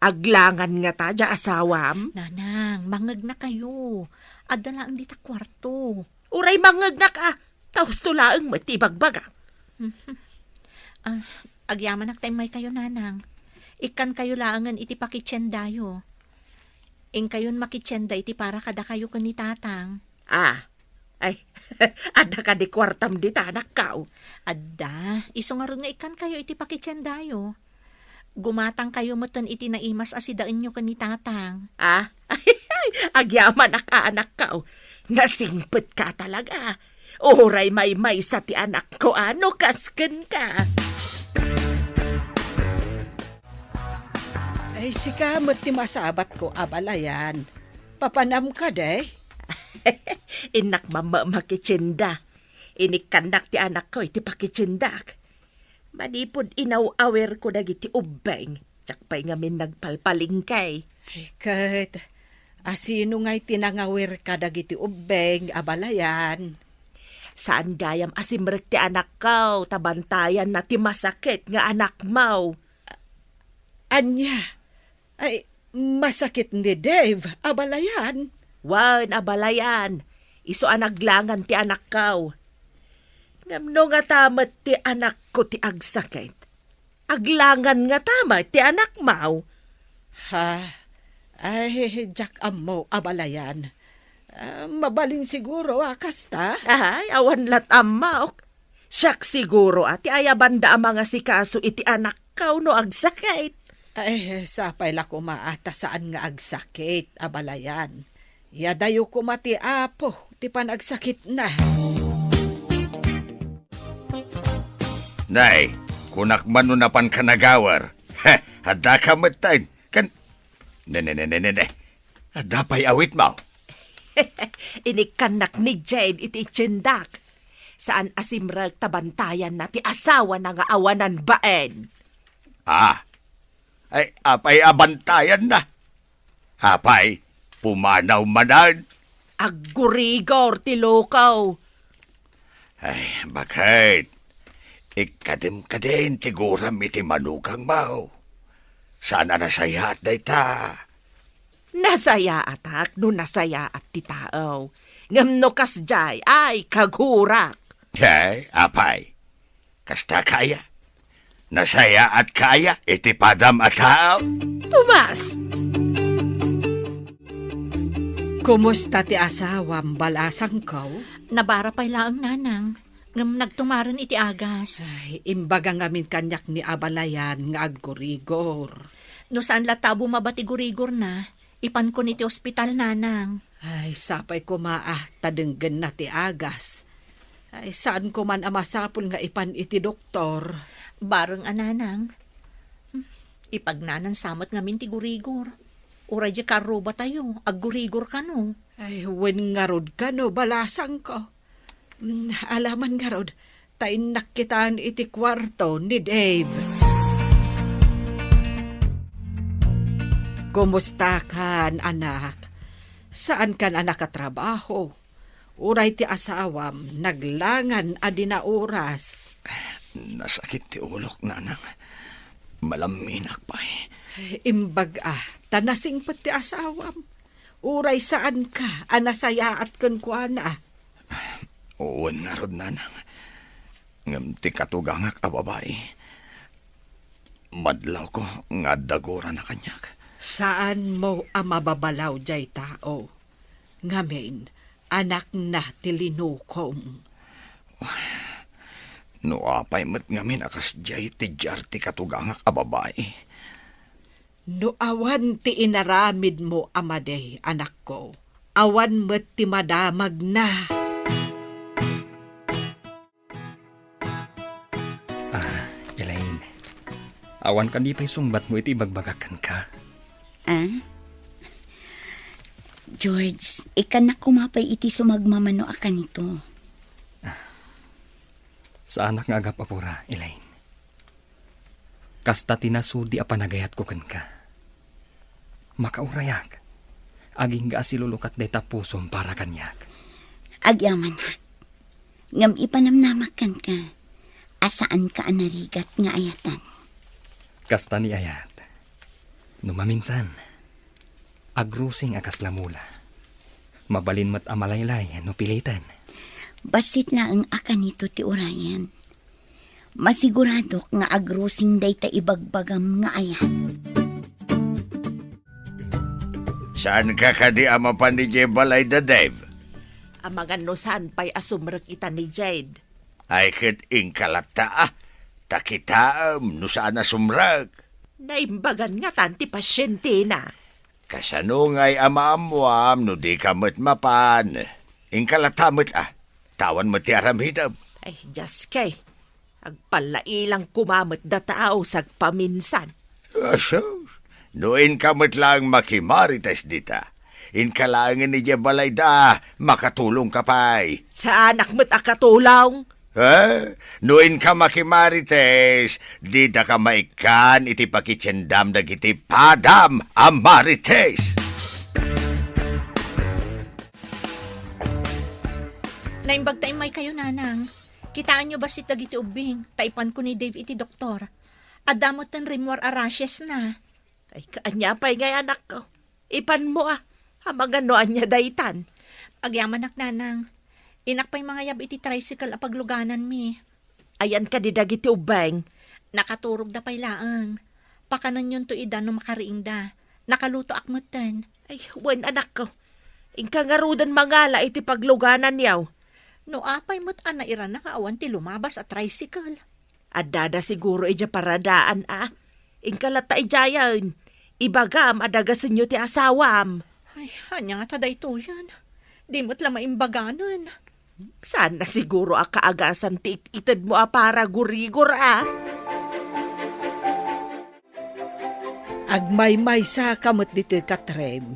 aglangan ngata diay asawam? Nanang, mangegnakayo. Adda laeng dita kuarto. Uray mangngegnak a, ta husto laeng met ti ibagbaga. Ah, agyamanak ta immaykayo, Nanang. Ikkankayo laengen iti pakitiendayo. Inkayon makitienda iti para kadakayo ken ni Tatang. Ah, ay, adda kadi kuartam dita, anakko? Adda, isu ngarud nga ikkankayo iti pakitiendayo. Gumatangkayo metten iti naimas a sidaenyo ken ni Tatang. Ah? Agyamanak a, anakko. Nasingpetka talaga. Uray maymaysa ti anakko a no kas kenka. Ay, sika met ti masabatko, abalayan. Papanam kadi? Innak mamma makitienda. Inikkannak ti anakko iti pakitiendak. Manipud inaw-awirko dagiti ubbing, diak pay ngamin nagpalpalengke. Ay, ket, asino ngay ti nangawirka dagiti ubbing, abalayan? Saan gayam a simrek ti anakko, ta bantayanna ti masakit nga anakmo. Ania? Ay, masakit ni Dave, abalayan. Wen, abalayan, isu a naglangan ti anakko. Ngem no ngata met ti anakko ti agsakit, aglangan ngata met ti anakmo. Ha? Ay, diak ammo, abalayan. Ah, mabalin siguro a kasta? Ay, awan lat ammok. Siak siguro a ti ayabanda a mangasikaso iti anakko no agsakit. Ay, sapay la koma a ta saan nga agsakit, abalayan. Yadayo koma ti Apo ti panagsakitna. Nay, kunak man no napanka nagawer. Heh, addaka metten. Kan, ne, ne, ne, ne, ne, ne. Adda pay awitmo. Inikkannak ni Jade iti tiendak. Saan a simrek ta bantayanna ti asawana nga awanan bain. Ah, ay, apay a bantayanna? Apay, pumanaw manen? Aggurigor ti lokaw. Ay, baket? Ikkadim kadin ti guram iti manugangmo. Saan a nasayaat dayta? Nasayaatak no nasayaat ti tao. Ngem no kasdiay, ay, kagurak. Ay, apay. Kasta kaya? Nasayaatka aya iti padam a tao? Tomas! Kumusta ti asawam, balasangko? Nabara pay laeng, nanang. Ngem nagtumaren iti agas. Ay, imbaga ngamin kaniak ni abalayan nga aggurigor. No saan latta a bumaba ti gurigorna, ipankon iti ospital, nanang. Ay, sapay koma a ta denggenna ti agas. Ay, saanko man a masapul nga ipan iti doktor. Bareng a, nanang. Hmm, ipagnanan sa met ngamin ti gurigor. Uray di karrubatayo, aggurigor kano. Ay, wen ngarud kano, balasangko. Mm, alaman ngarud, ta innak kitan iti kuarto ni Dave. Kumusta kan, anak? Saan kan a nakatrabaho? Uray ti asawam, naglangan a di naoras. Nasakit ti ulok, nanang. Malamminak pay. Imbag a, ta nasingpet ti asawam. Uray saanka a nasayaat kenkuana. Wen ngarud, nanang. Ngem ti katugangak a babai, madlawko nga adda gurana kaniak. Saanmo a mababalaw jay tao. Ngamin, anakna ti linukom. No apay met ngamin a kasdiay ti diar ti katugangak a babai. No awan ti inaramidmo a madi, anakko, awan met ti madamagna. Ah, Elaine, awan kadi pay sungbatmo iti ibagbagak kenka? Ah? George, ikkannak koma pay iti sumagmamano a kanito. Saanak nga agap-apura, Elaine. Kasta ti nasudi a panagayatko kenka. Makaurayak. Agingga a silulukat dayta pusom para kaniak. Agyamanak. Ngem ipanamnamak kenka a saanka a narigat nga ayatan. Kasta ni ayat. No maminsan, agrusing a kasla mula. Mabalin met a malaylay no piliten. Bassit laeng a kanito ti urayen. Masiguradok nga agrusing dayta ibagbagam nga ayat. Saanka kadi a mapan idiay balay da, Dave? Amangan no saan pay a sumrek ita ni Jade. Ay ket inka latta a. Ta kitaem no saan a sumrek. Naimbagan ngatan ti pasientena. Kasano ngay a maammuam no dika met mapan? Inka latta met a. Ta awan met ti aramidem. Ay, Dios kay. Agpallailang koma met da tao sagpaminsan. Asus, no inka met laeng makimarites dita, inka laengen idiay balayda, makatulongka pay. Saanak met a katulong. Eh, no inka makimarites, didaka maikkan iti pakitiendam dagiti padam a marites. Naimbag ta immaykayo, nanang. Kitaenyo bassit dagiti ubbing, ta ipanko ni Dave iti doktor. Adda metten rimmuar a rashes na. Ay, kaanya pay ngay, anakko. Ipanmo a. Amangan no ania daytan. Agyamanak, nanang. Innak pay mangayab iti tricycle a paglugananmi. Ayan kadi dagiti ubbing? Nakaturogda pay laeng. Pakanenyon to ida no makariingda. Nakalutoak metten. Ay, wen, anakko. Inka ngaruden mangala iti paglugananyo. No apay met a nairana nga awan ti lumabas a tricycle. Addada siguro idiay paradaan a. Inka latta idiayen. Ibagam a dagasenyo ti asawam. Ay, ania ngata daytoyen? Di met la maimbaganen. Saan na siguro a kaagasan ti it-itedmo a paragurigor a? Agmaymaysa ka met ditoy, Katrem.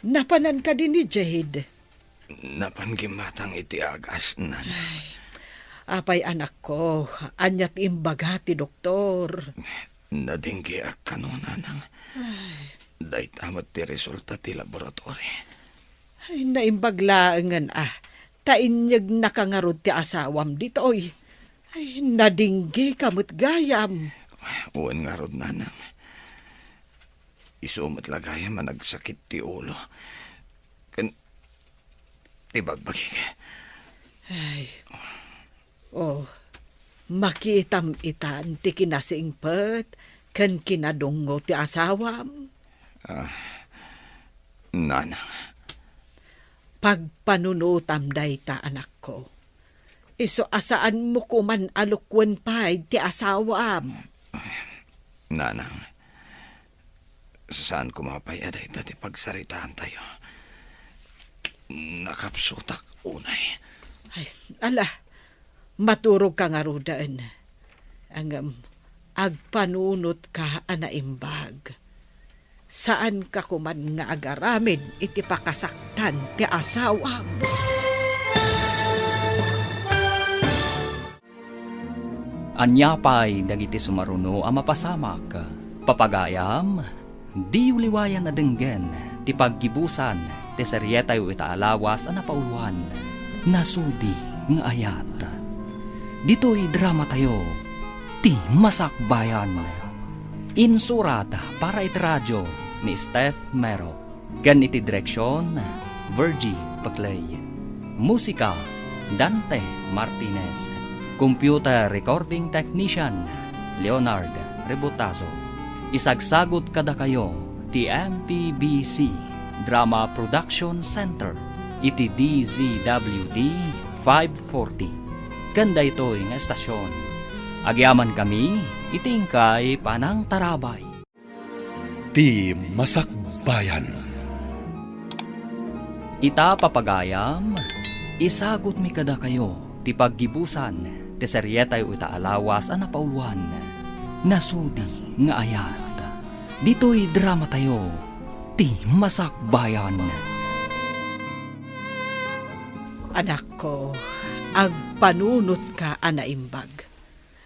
Napanan kadi ni Jade? Napan gimmatang iti agas, nanang. Ay, apay, anakko, ania ti imbaga ti doktor? Nadinggeak kano, nanang. Ay. Dayta met ti resulta ti laboratory. Ay, naimbag laengen a, ta inyegna ka ngarud ti asawam ditoy. Ay, nadingge ka met gayam. Wen ngarud, nanang. Isu met la gayam a nagsakit ti ulo. Ken ti bagbagik. Ay. Oh, makitam itan ti kinasingpet ken kinadungngo ti asawam. Ah, nanang. Pagpanunotam dayta, anakko. Isu a saanmo koman a lukuen pay ti asawam. Nanang, saan koma pay a dayta ti pagsaritaantayo. Nakapsutak unay. Ay, ala, maturogka ngaruden. Ngem, agpanunotka a naimbag. Saanka koman nga agaramid iti pakasaktan ti asawam. Ania pay dagiti sumaruno a mapasamak? Papagayam, diyo liwayan a denggen ti paggibusan ti serietayo ita a lawas a napauloan, Nasudi nga Ayat. Ditoy dramatayo, Ti Masakbayan. Insurat para iti radio ni Steph Mero. Ken iti direksion, Virgie Paclay. Musika, Dante Martinez. Computer recording technician, Leonard Rebutazo. Isagsagut kadakayo ti M P B C Drama Production Center iti D Z W T five forty. Ken daytoy nga estasion, agyamankami iti inkay panangtarabay. Ti Masakbayan. Ita, papagayam, isagutmi kadakayo ti paggibusan ti serietayo ita a lawas a napauloan, Nasudi nga Ayat. Ditoy dramatayo, Ti Masakbayan. Anakko, agpanunotka a naimbag.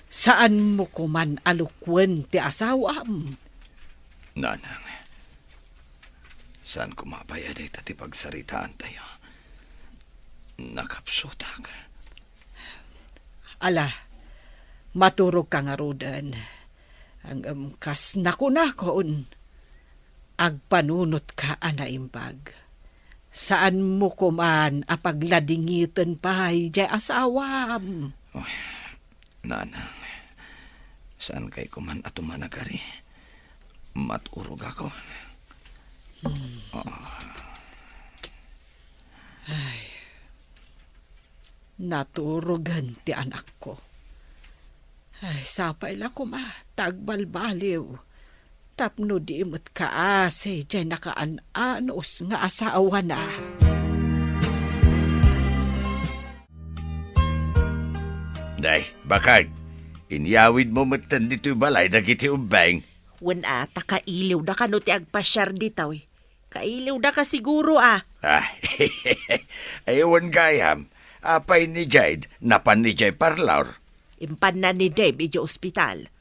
Saanmo koman a lukuen ti asawam. Nanang, saan koma pay a dayta ti pagsaritaantayo. Nakapsutak. Ala, maturogka ngaruden. Ngem kas nakunakon, agpanunotka a naimbag. Saanmo koman a pagladingiten pay diay asawam. Oy, Nanang, saankay koman a tumanagari. Maturogakon. Hmm. Ah. Ay. Naturogen ti anakko. Ay, sapay la koma ta agbalbaliw tapno di met kaasi diay nakaan-anos nga asawana. Nay, bakag, inyawidmo metten ditoy balay dagiti ubbing. Wen a, ta kailiwda kano ti agpasiar ditoy. Kailiwda ka siguro, a. Ah, ay, wen gayam, apay ni Jade, napan idiay parlor? Impanna ni Dave idiay ospital. Ah.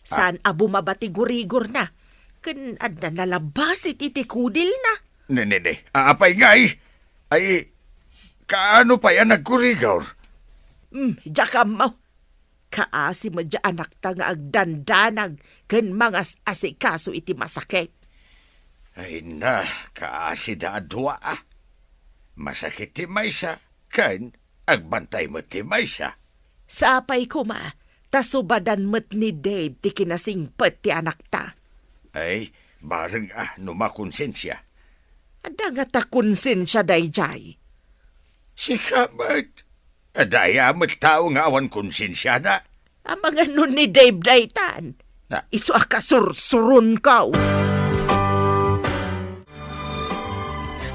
Saan a bumaba ti gurigorna, ken adda nalabasit iti kudilna. Ne, ne, ne. A-, apay ngay? Ay, kaano pay a naggurigor? Hmm, diak ammo. Kaasi met diay anakta nga agdandanag ken mangas-asikaso iti masakit. Ay na, kaasida a dua, a. Masakit ti maysa, ken agbantay met ti maysa. Sapay koma, ta subadan met ni Dave ti kinasingpet ti anakta. Ay, bareng a no makonsensia. Adda ngata konsensia daydiay? Sika met. Adda aya met tao nga awan konsensiana? Amangan no ni Dave daytan. Na- Isu a kasursuronko.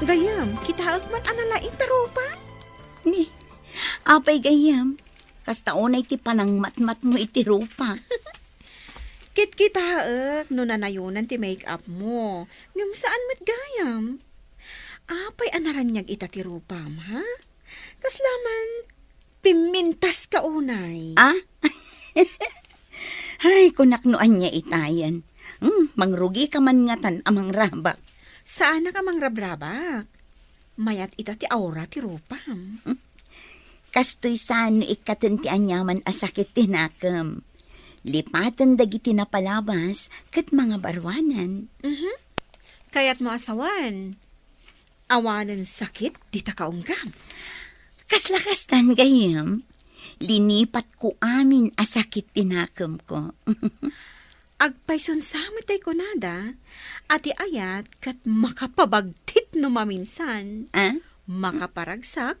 Gayyem, kitaek man a nalaing ti rupa. Ni, apay gayyem, kasta unay ti panangmatmatmo iti rupa. Kitkitaek no nanayonan ti make-up mo. Ngem saan met gayam. Apay a naraniag ita ti rupam, ha? Kasla man, pimmintaska unay. Ah? Ay, kunak no ania itayen. Hmm, mangrugika man ngatan a mangrabak. Saanak a mangrabrabak. Mayat ita ti aura ti rupam. Hmm? Kastoy saan no ikkaten ti aniaman a sakit ti nakem. Lipaten dagiti napalabas ket mangabaruanan. Mhm. Kayatmo a sawen, awanen sakit dita kaunggam? Kasla kastan, gayyem. Linipatko amin a sakit ti nakemko. Agpayson sa met tay kunada, a ti ayat ket makapabagtit no maminsan, ah? Makaparagsak,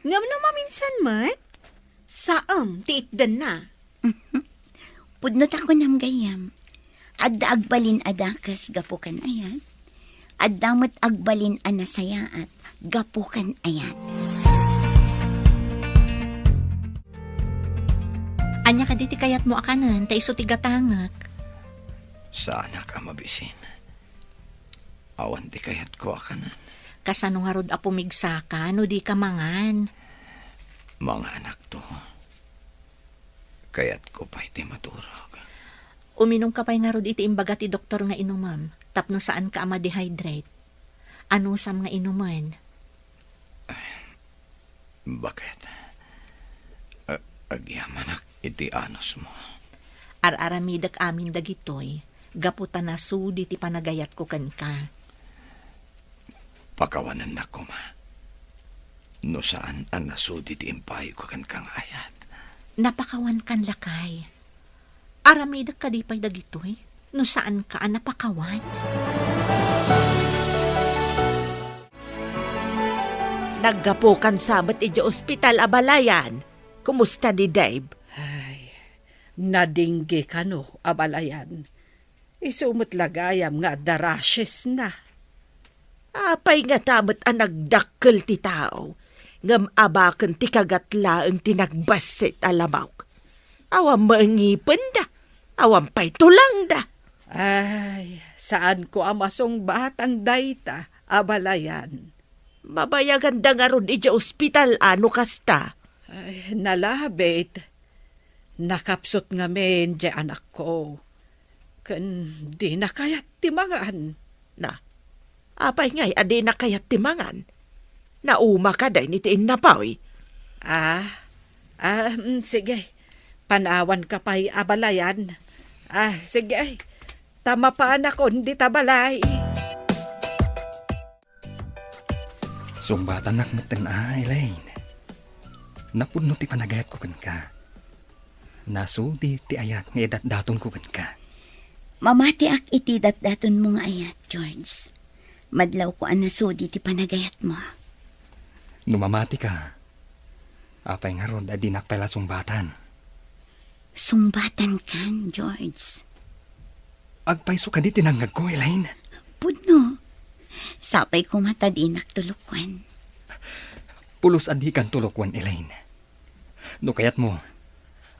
Ngem no maminsan met, saem ti itdenna. Pudno ta kunam gayyem, adda agbalin a dakes gapu kan ayat, adda met agbalin a nasayaat gapu kan ayat. Ania kadi ti kayatmo a kanen, ta isu ti gatangek? Saanak a mabisin. Awan ti kayatko a kanen. Kasano ngarud a pumigsaka no dika mangan? Manganakto. Kayatko pay ti maturog. Uminumka pay ngarud iti imbaga ti doktor nga inumem tapno saanka a ma-dehydrate. Anusam nga inumen? Baket? A-, agyamanak iti anusmo. Ar-aramidek amin dagitoy gapu ta nasudi ti panagayatko kenka. Pakawanennak koma no saan a nasudi ti impaayko kenka nga ayat. Napakawankan, lakay. Aramidek kadi pay dagitoy no saanka a napakawan? Naggapukan sa met idiay ospital, abalayan. Kumusta ni Dave? Ay, nadingge kano, abalayan. Isu met la gayam nga adda rashes na. Apay ngata met a nagdakkel ti tao, ngem abaken ti kagat laeng ti nagbassit a lamawk? Awan met ngipenda, awan pay tulangda. Ay, saanko a masungbatan dayta, abalayan. Mabayaganda ngarud idiay ospital a no kasta? Ay, nalabit. Nakapsut ngamin diay anakko. Ken dina kayat ti mangan. Na, apay ngay a dina kayat ti mangan? Nauma kadi iti innapoy? Ah, ah, mm, sige. Panawanka pay, abalayan. Ah, sige. Ta mapaanakon dita balay. Sungbatannak metten a, Elaine. Napudno ti panagayatko kenka. Nasudi ti ayat nga idatdatonko kenka. Mamatiak iti datdatonmo nga ayat, George. Madlawko a nasudi ti panagayatmo. No mamatika, apay ngarud a dinak pay la sungbatan? Sungbatankan, George. Agpayso kadi ti nangngegko, Elaine? Pudno. Sapay koma ta dinak tulokwan. Pulos a dikan tulokwan, Elaine. No kayatmo,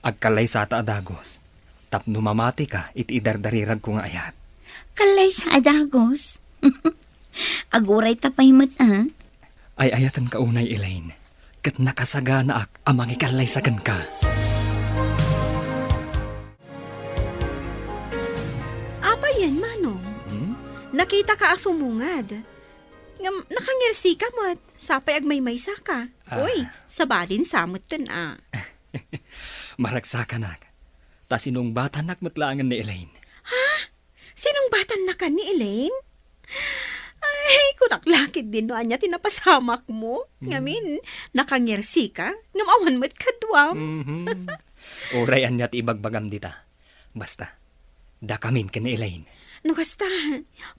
agkallaysata a dagus tapno mamatika iti idardariragko nga ayat. Kallaysa a dagus? Agurayta pay met, a? Ay-ayatenka unay, Elaine, ket nakasaganaak a mangikallaysa kenka. Apay yan, Manong? Hmm? Nakitaka a sumungad. Ngem, nakangirsika met, sapay agmaymaysaka. Ah. Uy, sabali sa metten a. Maragsakanak. Ta sinungbatannak met laengen ni Elaine. Ha? Sinungbatannakan ni Elaine? Ay, kunak la ketdin no ania ti napasamakmo. Hmm. Ngamin, nakangirsika, ngem awan met kaduam. Mhm. Uray ania ti ibagbagam dita. Basta, dakamin ken ni Elaine. No kasta,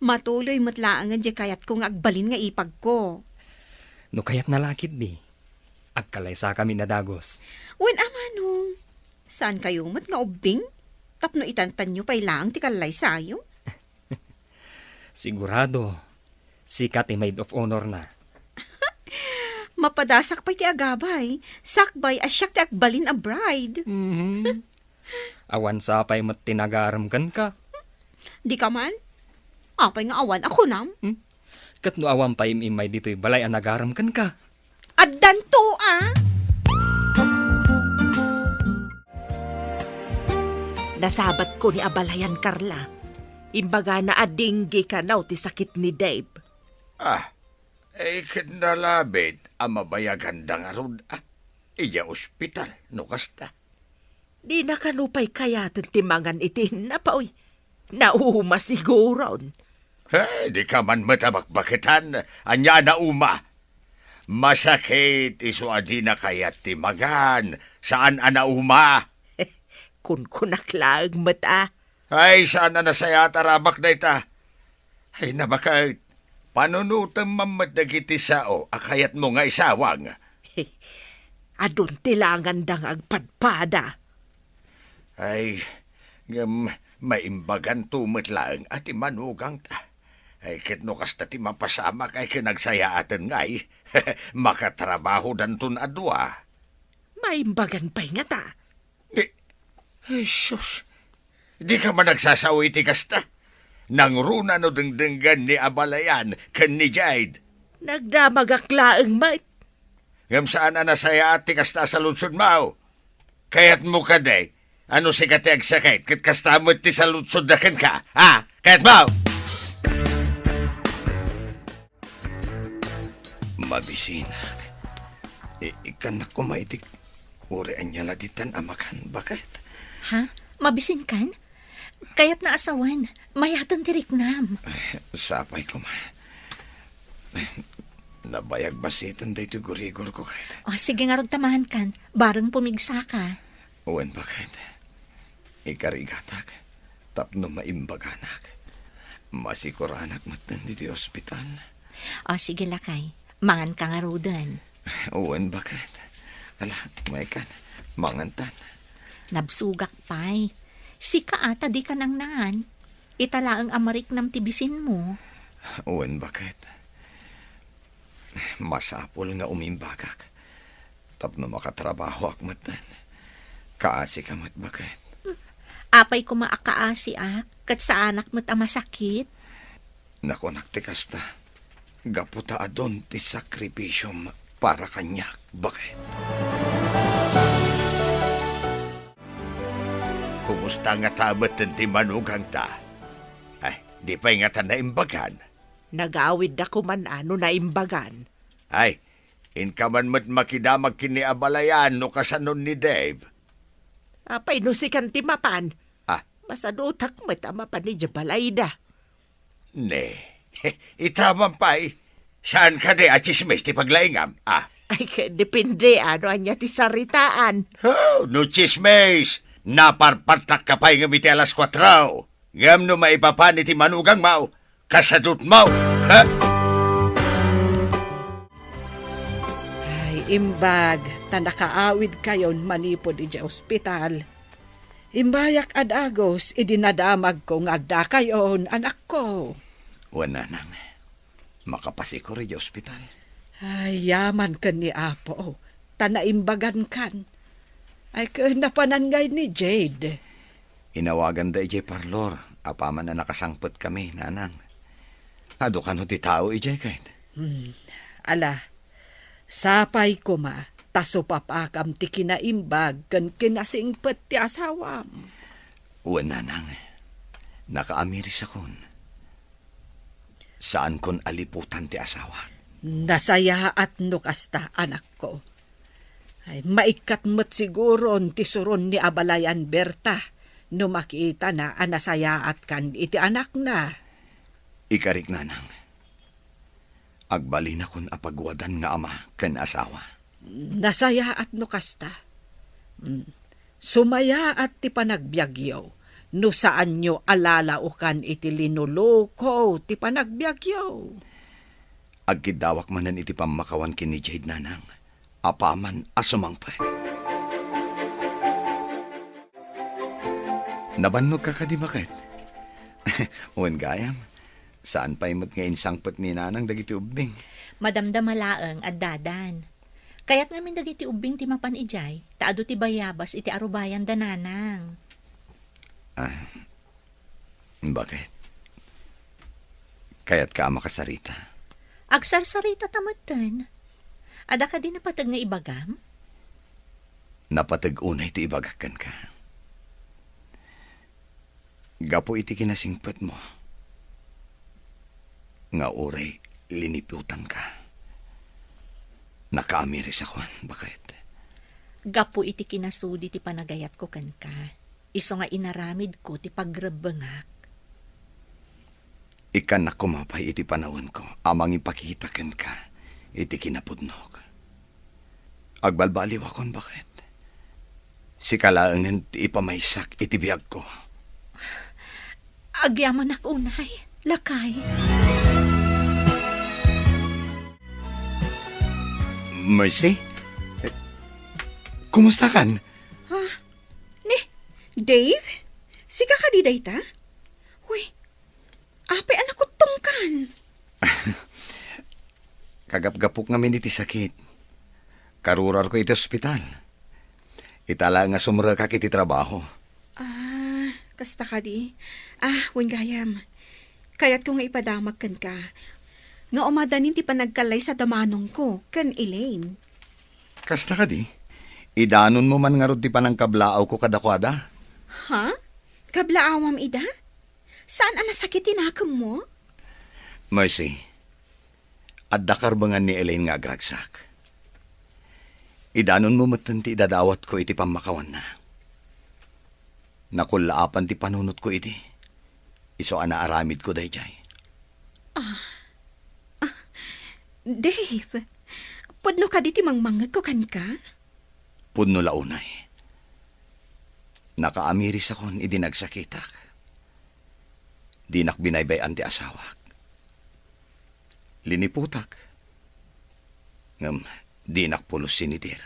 matuloy met laengen diay kayatko nga agbalin nga ipagko. No kayatna la ketdi, agkallaysakamin a dagus. Wen a, Manong, saankayo met nga ubbing tapno itantanyo pay laeng ti kallaysayo? Sigurado, sika ti maid of honor na. Mapadasak pay ti agabay, sakbay a siak ti agbalin a bride. Mhm. Awan sapay met ti nagarem kenka. Dika man? Apay nga awan a kunam? Hmm? Ket no awan pay im-immay ditoy balay a nagarem kenka? Addanto a! Nasabatko ni abalayan, Carla. Imbagana a dengge kano ti sakit ni Dave. Ah, eh, ket nalabit a mabayaganda ngarud, ah, idiay ospital, no kasta. Dina kano pay kayaten ti mangan iti innapoy. Nauma siguron. He, dika man met a bakbaketan. Ania a nauma? Masakit isu a dina kayat ti mangan, saan a nauma. Kunkunak laeng met a. Ay, saan a nasayaat a rabak dayta. Ay, nabaket. Panunotem man met dagiti sao a kayatmo nga isawang. Adun ti langanda nga agpadpada. Ay, ngem maimbaganto met laeng a ti manugangta. Ay, ket no kasta ti mapasamak, ay, ket nagsayaaten ngay, makatrabahodanton a dua. Maimbagan pay ngata. Di, ay, sus. Di ka man nagsasao iti kasta? Nangruna no dengdenggen ni Abalayan ken ni Jade. Nagdamagak laeng met. Ngem saan a nasayaat ti kasta a saludsodmo? Kayatmo kadi a no sika ti agsakit ket kasta met ti saludsodda kenka, ha? Kayatmo? Mabisinak. I-, ikkannak koma iti uray ania la ditan a makan, baket? Ha? Mabisinkan? Kayatna a sawen, mayaten ti riknam. Ay, sapay koma. Nabayag basiten daytoy gurigor ko, ket. O, sige ngarud ta mangan kan, bareng pumigsaka. Wen, baket. Ikarigatak, tapno maimbaganak. Masikuranak metten ditoy ospital. O, sige, lakay. Mangan ka ngaruden. Wen, baket. Ala, maikan. Mangantan. Nabsugak pay. Sika ata di ka nangnaan. Ita laeng a mariknam ti bisinmo. Wen, baket. Masapul nga umimbagak tapno makatrabahoak metten. Kaasika met, baket. Apay koma a kaasiak, ket saanak met a masakit? Nakunak ti kasta, gapu ta adun ti sakripisiom para kaniak, baket. Kumusta ngata metten ti manugangta? Ay, di pay ngata naimbagan? Nagawidda koman a no naimbagan. Ay, inka man met makidamag ken ni Abalayan no kasanon ni Dave. Apay no sikan ti mapan? Ah. Masadutak met a mapan idiay balayda. Ne, ita man pay. Saan kadi a tsismis ti paglaingam? Ah. Ay, ket depende a no ania ti saritaan. Oh, no tsismis, naparpartak ka pay ngem iti alas kuatro. Ngem no maipapan iti manugangmo, kasadutmo, ha? Ay, imbag ta nakaawidkayon manipud idiay ospital. Immayak a dagus idi nadamagko nga addakayon, anakko. Wen, nanang. Makapasikor idiay ospital. Ay, yaman ken ni Apo, ta naimbagankan. Ay, ken napanan ngay ni Jade? Inawaganda idiay parlor, apaman a nakasangpetkami, nanang. Adu kano ti tao idiay, ket? Hmm. Ala, sapay koma, ta supapakam ti kinaimbag ken kinasingpet ti asawam. Wen, nanang. Nakaamirisakon. Saankon a liputan ti asawak. Nasayaat no kasta, anakko. Ay, maikkat met siguron ti suron ni Abalayan Berta no makitana a nasayaatkan iti anakna. Ikarik, nanang. Agbalinakon a paguadan nga ama ken asawa. Nasayaat no kasta. Mm. Sumayaat ti panagbiagyo no saanyo a lalaokan iti linuluko ti panagbiagyo. Agkiddawak manen iti pammakawan ken ni Jade, nanang, apaman a sumangpet. Nabannogka kadi, baket? Wen gayam, saan pay met nga insangpet ni nanang dagiti ubbing. Madamdama laeng, addadan. Kayat ngamin dagiti ubbing ti mapan idiay, ta adu ti bayabas iti arubayan da nanang. Ah, baket? Kayatka a makasarita? Agsarsarita ta metten. Adda kadi napateg nga ibagam? Napateg unay ti ibagak kenka. Gapu iti kinasingpetmo nga uray liniputanka, nakaamirisakon, baket. Gapu iti kinasudi ti panagayatko kenka, isu nga inaramidko ti pagrebbengak. Ikkannak koma pay iti panawenko a mangipakita kenka iti kinapudnok. Agbalbaliwakon, baket. Sika laengen ti ipamaysak iti biagko. Agyamanak unay, lakay. Mercy? Kumustakan? Ha? Ni, Dave? Sika kadi dayta? Uy, apay a nakuttongkan? Kagapgapok ngamin iti sakit. Karurarko iti ospital. Ita la nga sumrekak iti trabaho. Ah, kasta kadi. Ah, wen gayam. Kayatko nga ipadamag kenka nga umadanin ti panagkallaysa da manongko ken Elaine. Kasta kadi? Idanonmo man ngarud ti panangkablaawko kadakuada? Ha? Kablaawam ida? Saan a nasakit ti nakemmo? Mercy, adda karbengan ni Elaine nga agragsak. Idanonmo metten ti idadawatko iti pammakawanna. Nakullaapan ti panunotko idi. Isu a naaramidko daydiay. Ah, ah, Dave, pudno kadi ti mangmangngegko kenka? Pudno la unay. Nakaamirisakon idi nagsakitak. Dinak binaybay-an ti asawak. Liniputak. Ngem dinak pulos sinidir.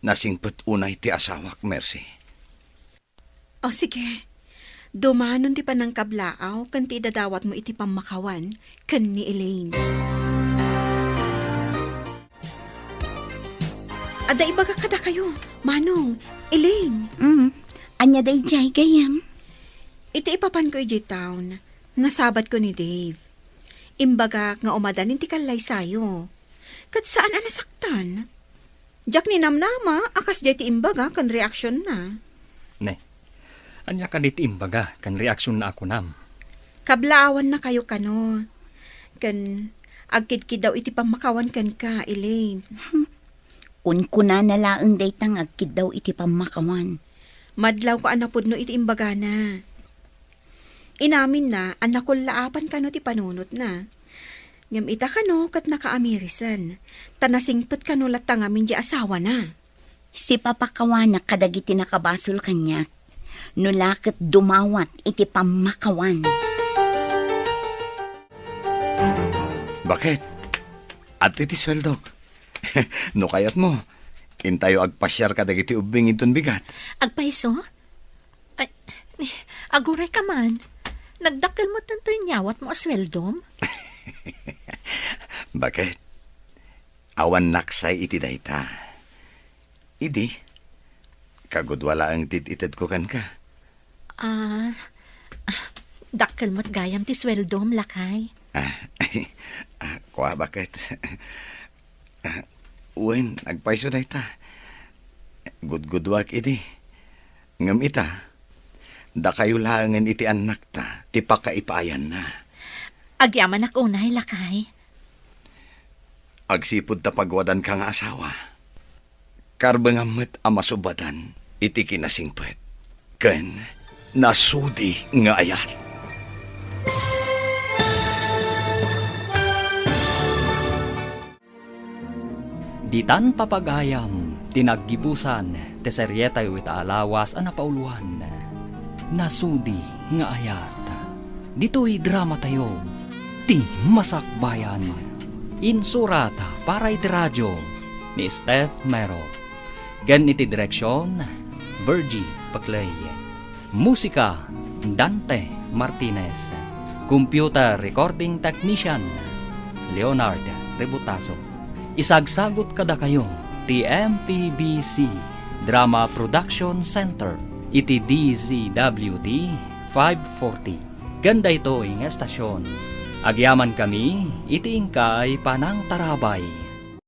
Nasingpet unay ti asawak, Mercy. O sige, dumanon ti panangkablaaw ken ti idadawatmo iti pammakawan ken ni Elaine. Adda ibagak kadakayo, Manong, Elaine. Mm, ania daydiay, gayyem? Iti ipapanko idiay town, nasabatko ni Dave. Imbagak nga umadanin ti kallaysayo. Ket saan a nasaktan. Diak ninamnama a kasdiay ti imbaga ken reaksionna. Ne, ania kadi ti imbaga ken reaksionna a kunam? Kablaawannakayo kano. Ken agkidkiddaw iti pammakawan kenka, Elaine. Kunkunana laeng dayta nga agkiddaw iti pammakawan. Madlawko a napudno iti imbagana. Inaminna a nakullaapan kano ti panunotna. Ngem ita kano ket nakaamirisen, ta nasingpet kano latta ngamin diay asawana. Sipapakawanak kadagiti nakabasol kaniak, no la ket dumawat iti pammakawan. Baket, adtoy ti sueldok. No kayatmo, intayo agpasiar kadagiti ubbing inton bigat. Agpayso? Ay, aguray ka man. Nagdakkel met tanto inyawatmo a sueldom? Baket, awan naksay iti dayta. Idi, kagudua laeng ti itedko kenka. Ah, ah, dakkel met gayam ti sueldom, lakay. Ah, ah, kua, Baket. Ah, wen, agpayso dayta. Gudguduak idi. Ngem ita, dakayo laengen iti annakta ti pakaipaayanna. Agyamanak unay, lakay. Agsipud ta pagwadanka nga asawa, karbengam met a masubadan iti kinasingpet ken nasudi nga ayat. Ditan papagayam ti naggibusan ti serietayo ita a lawas a napauloan, Nasudi nga Ayat. Ditoy dramatayo, Ti Masakbayan. Insurat para iti radio ni Steph Mero. Ken iti direksion, Virgie Paclay. Musika, Dante Martinez. Computer recording technician, Leonard Rebutaso. Isagsagut kadakayo ti M P B C Drama Production Center iti D Z W T five forty. Ken daytoy nga estasion, agyamankami iti inkay panangtarabay.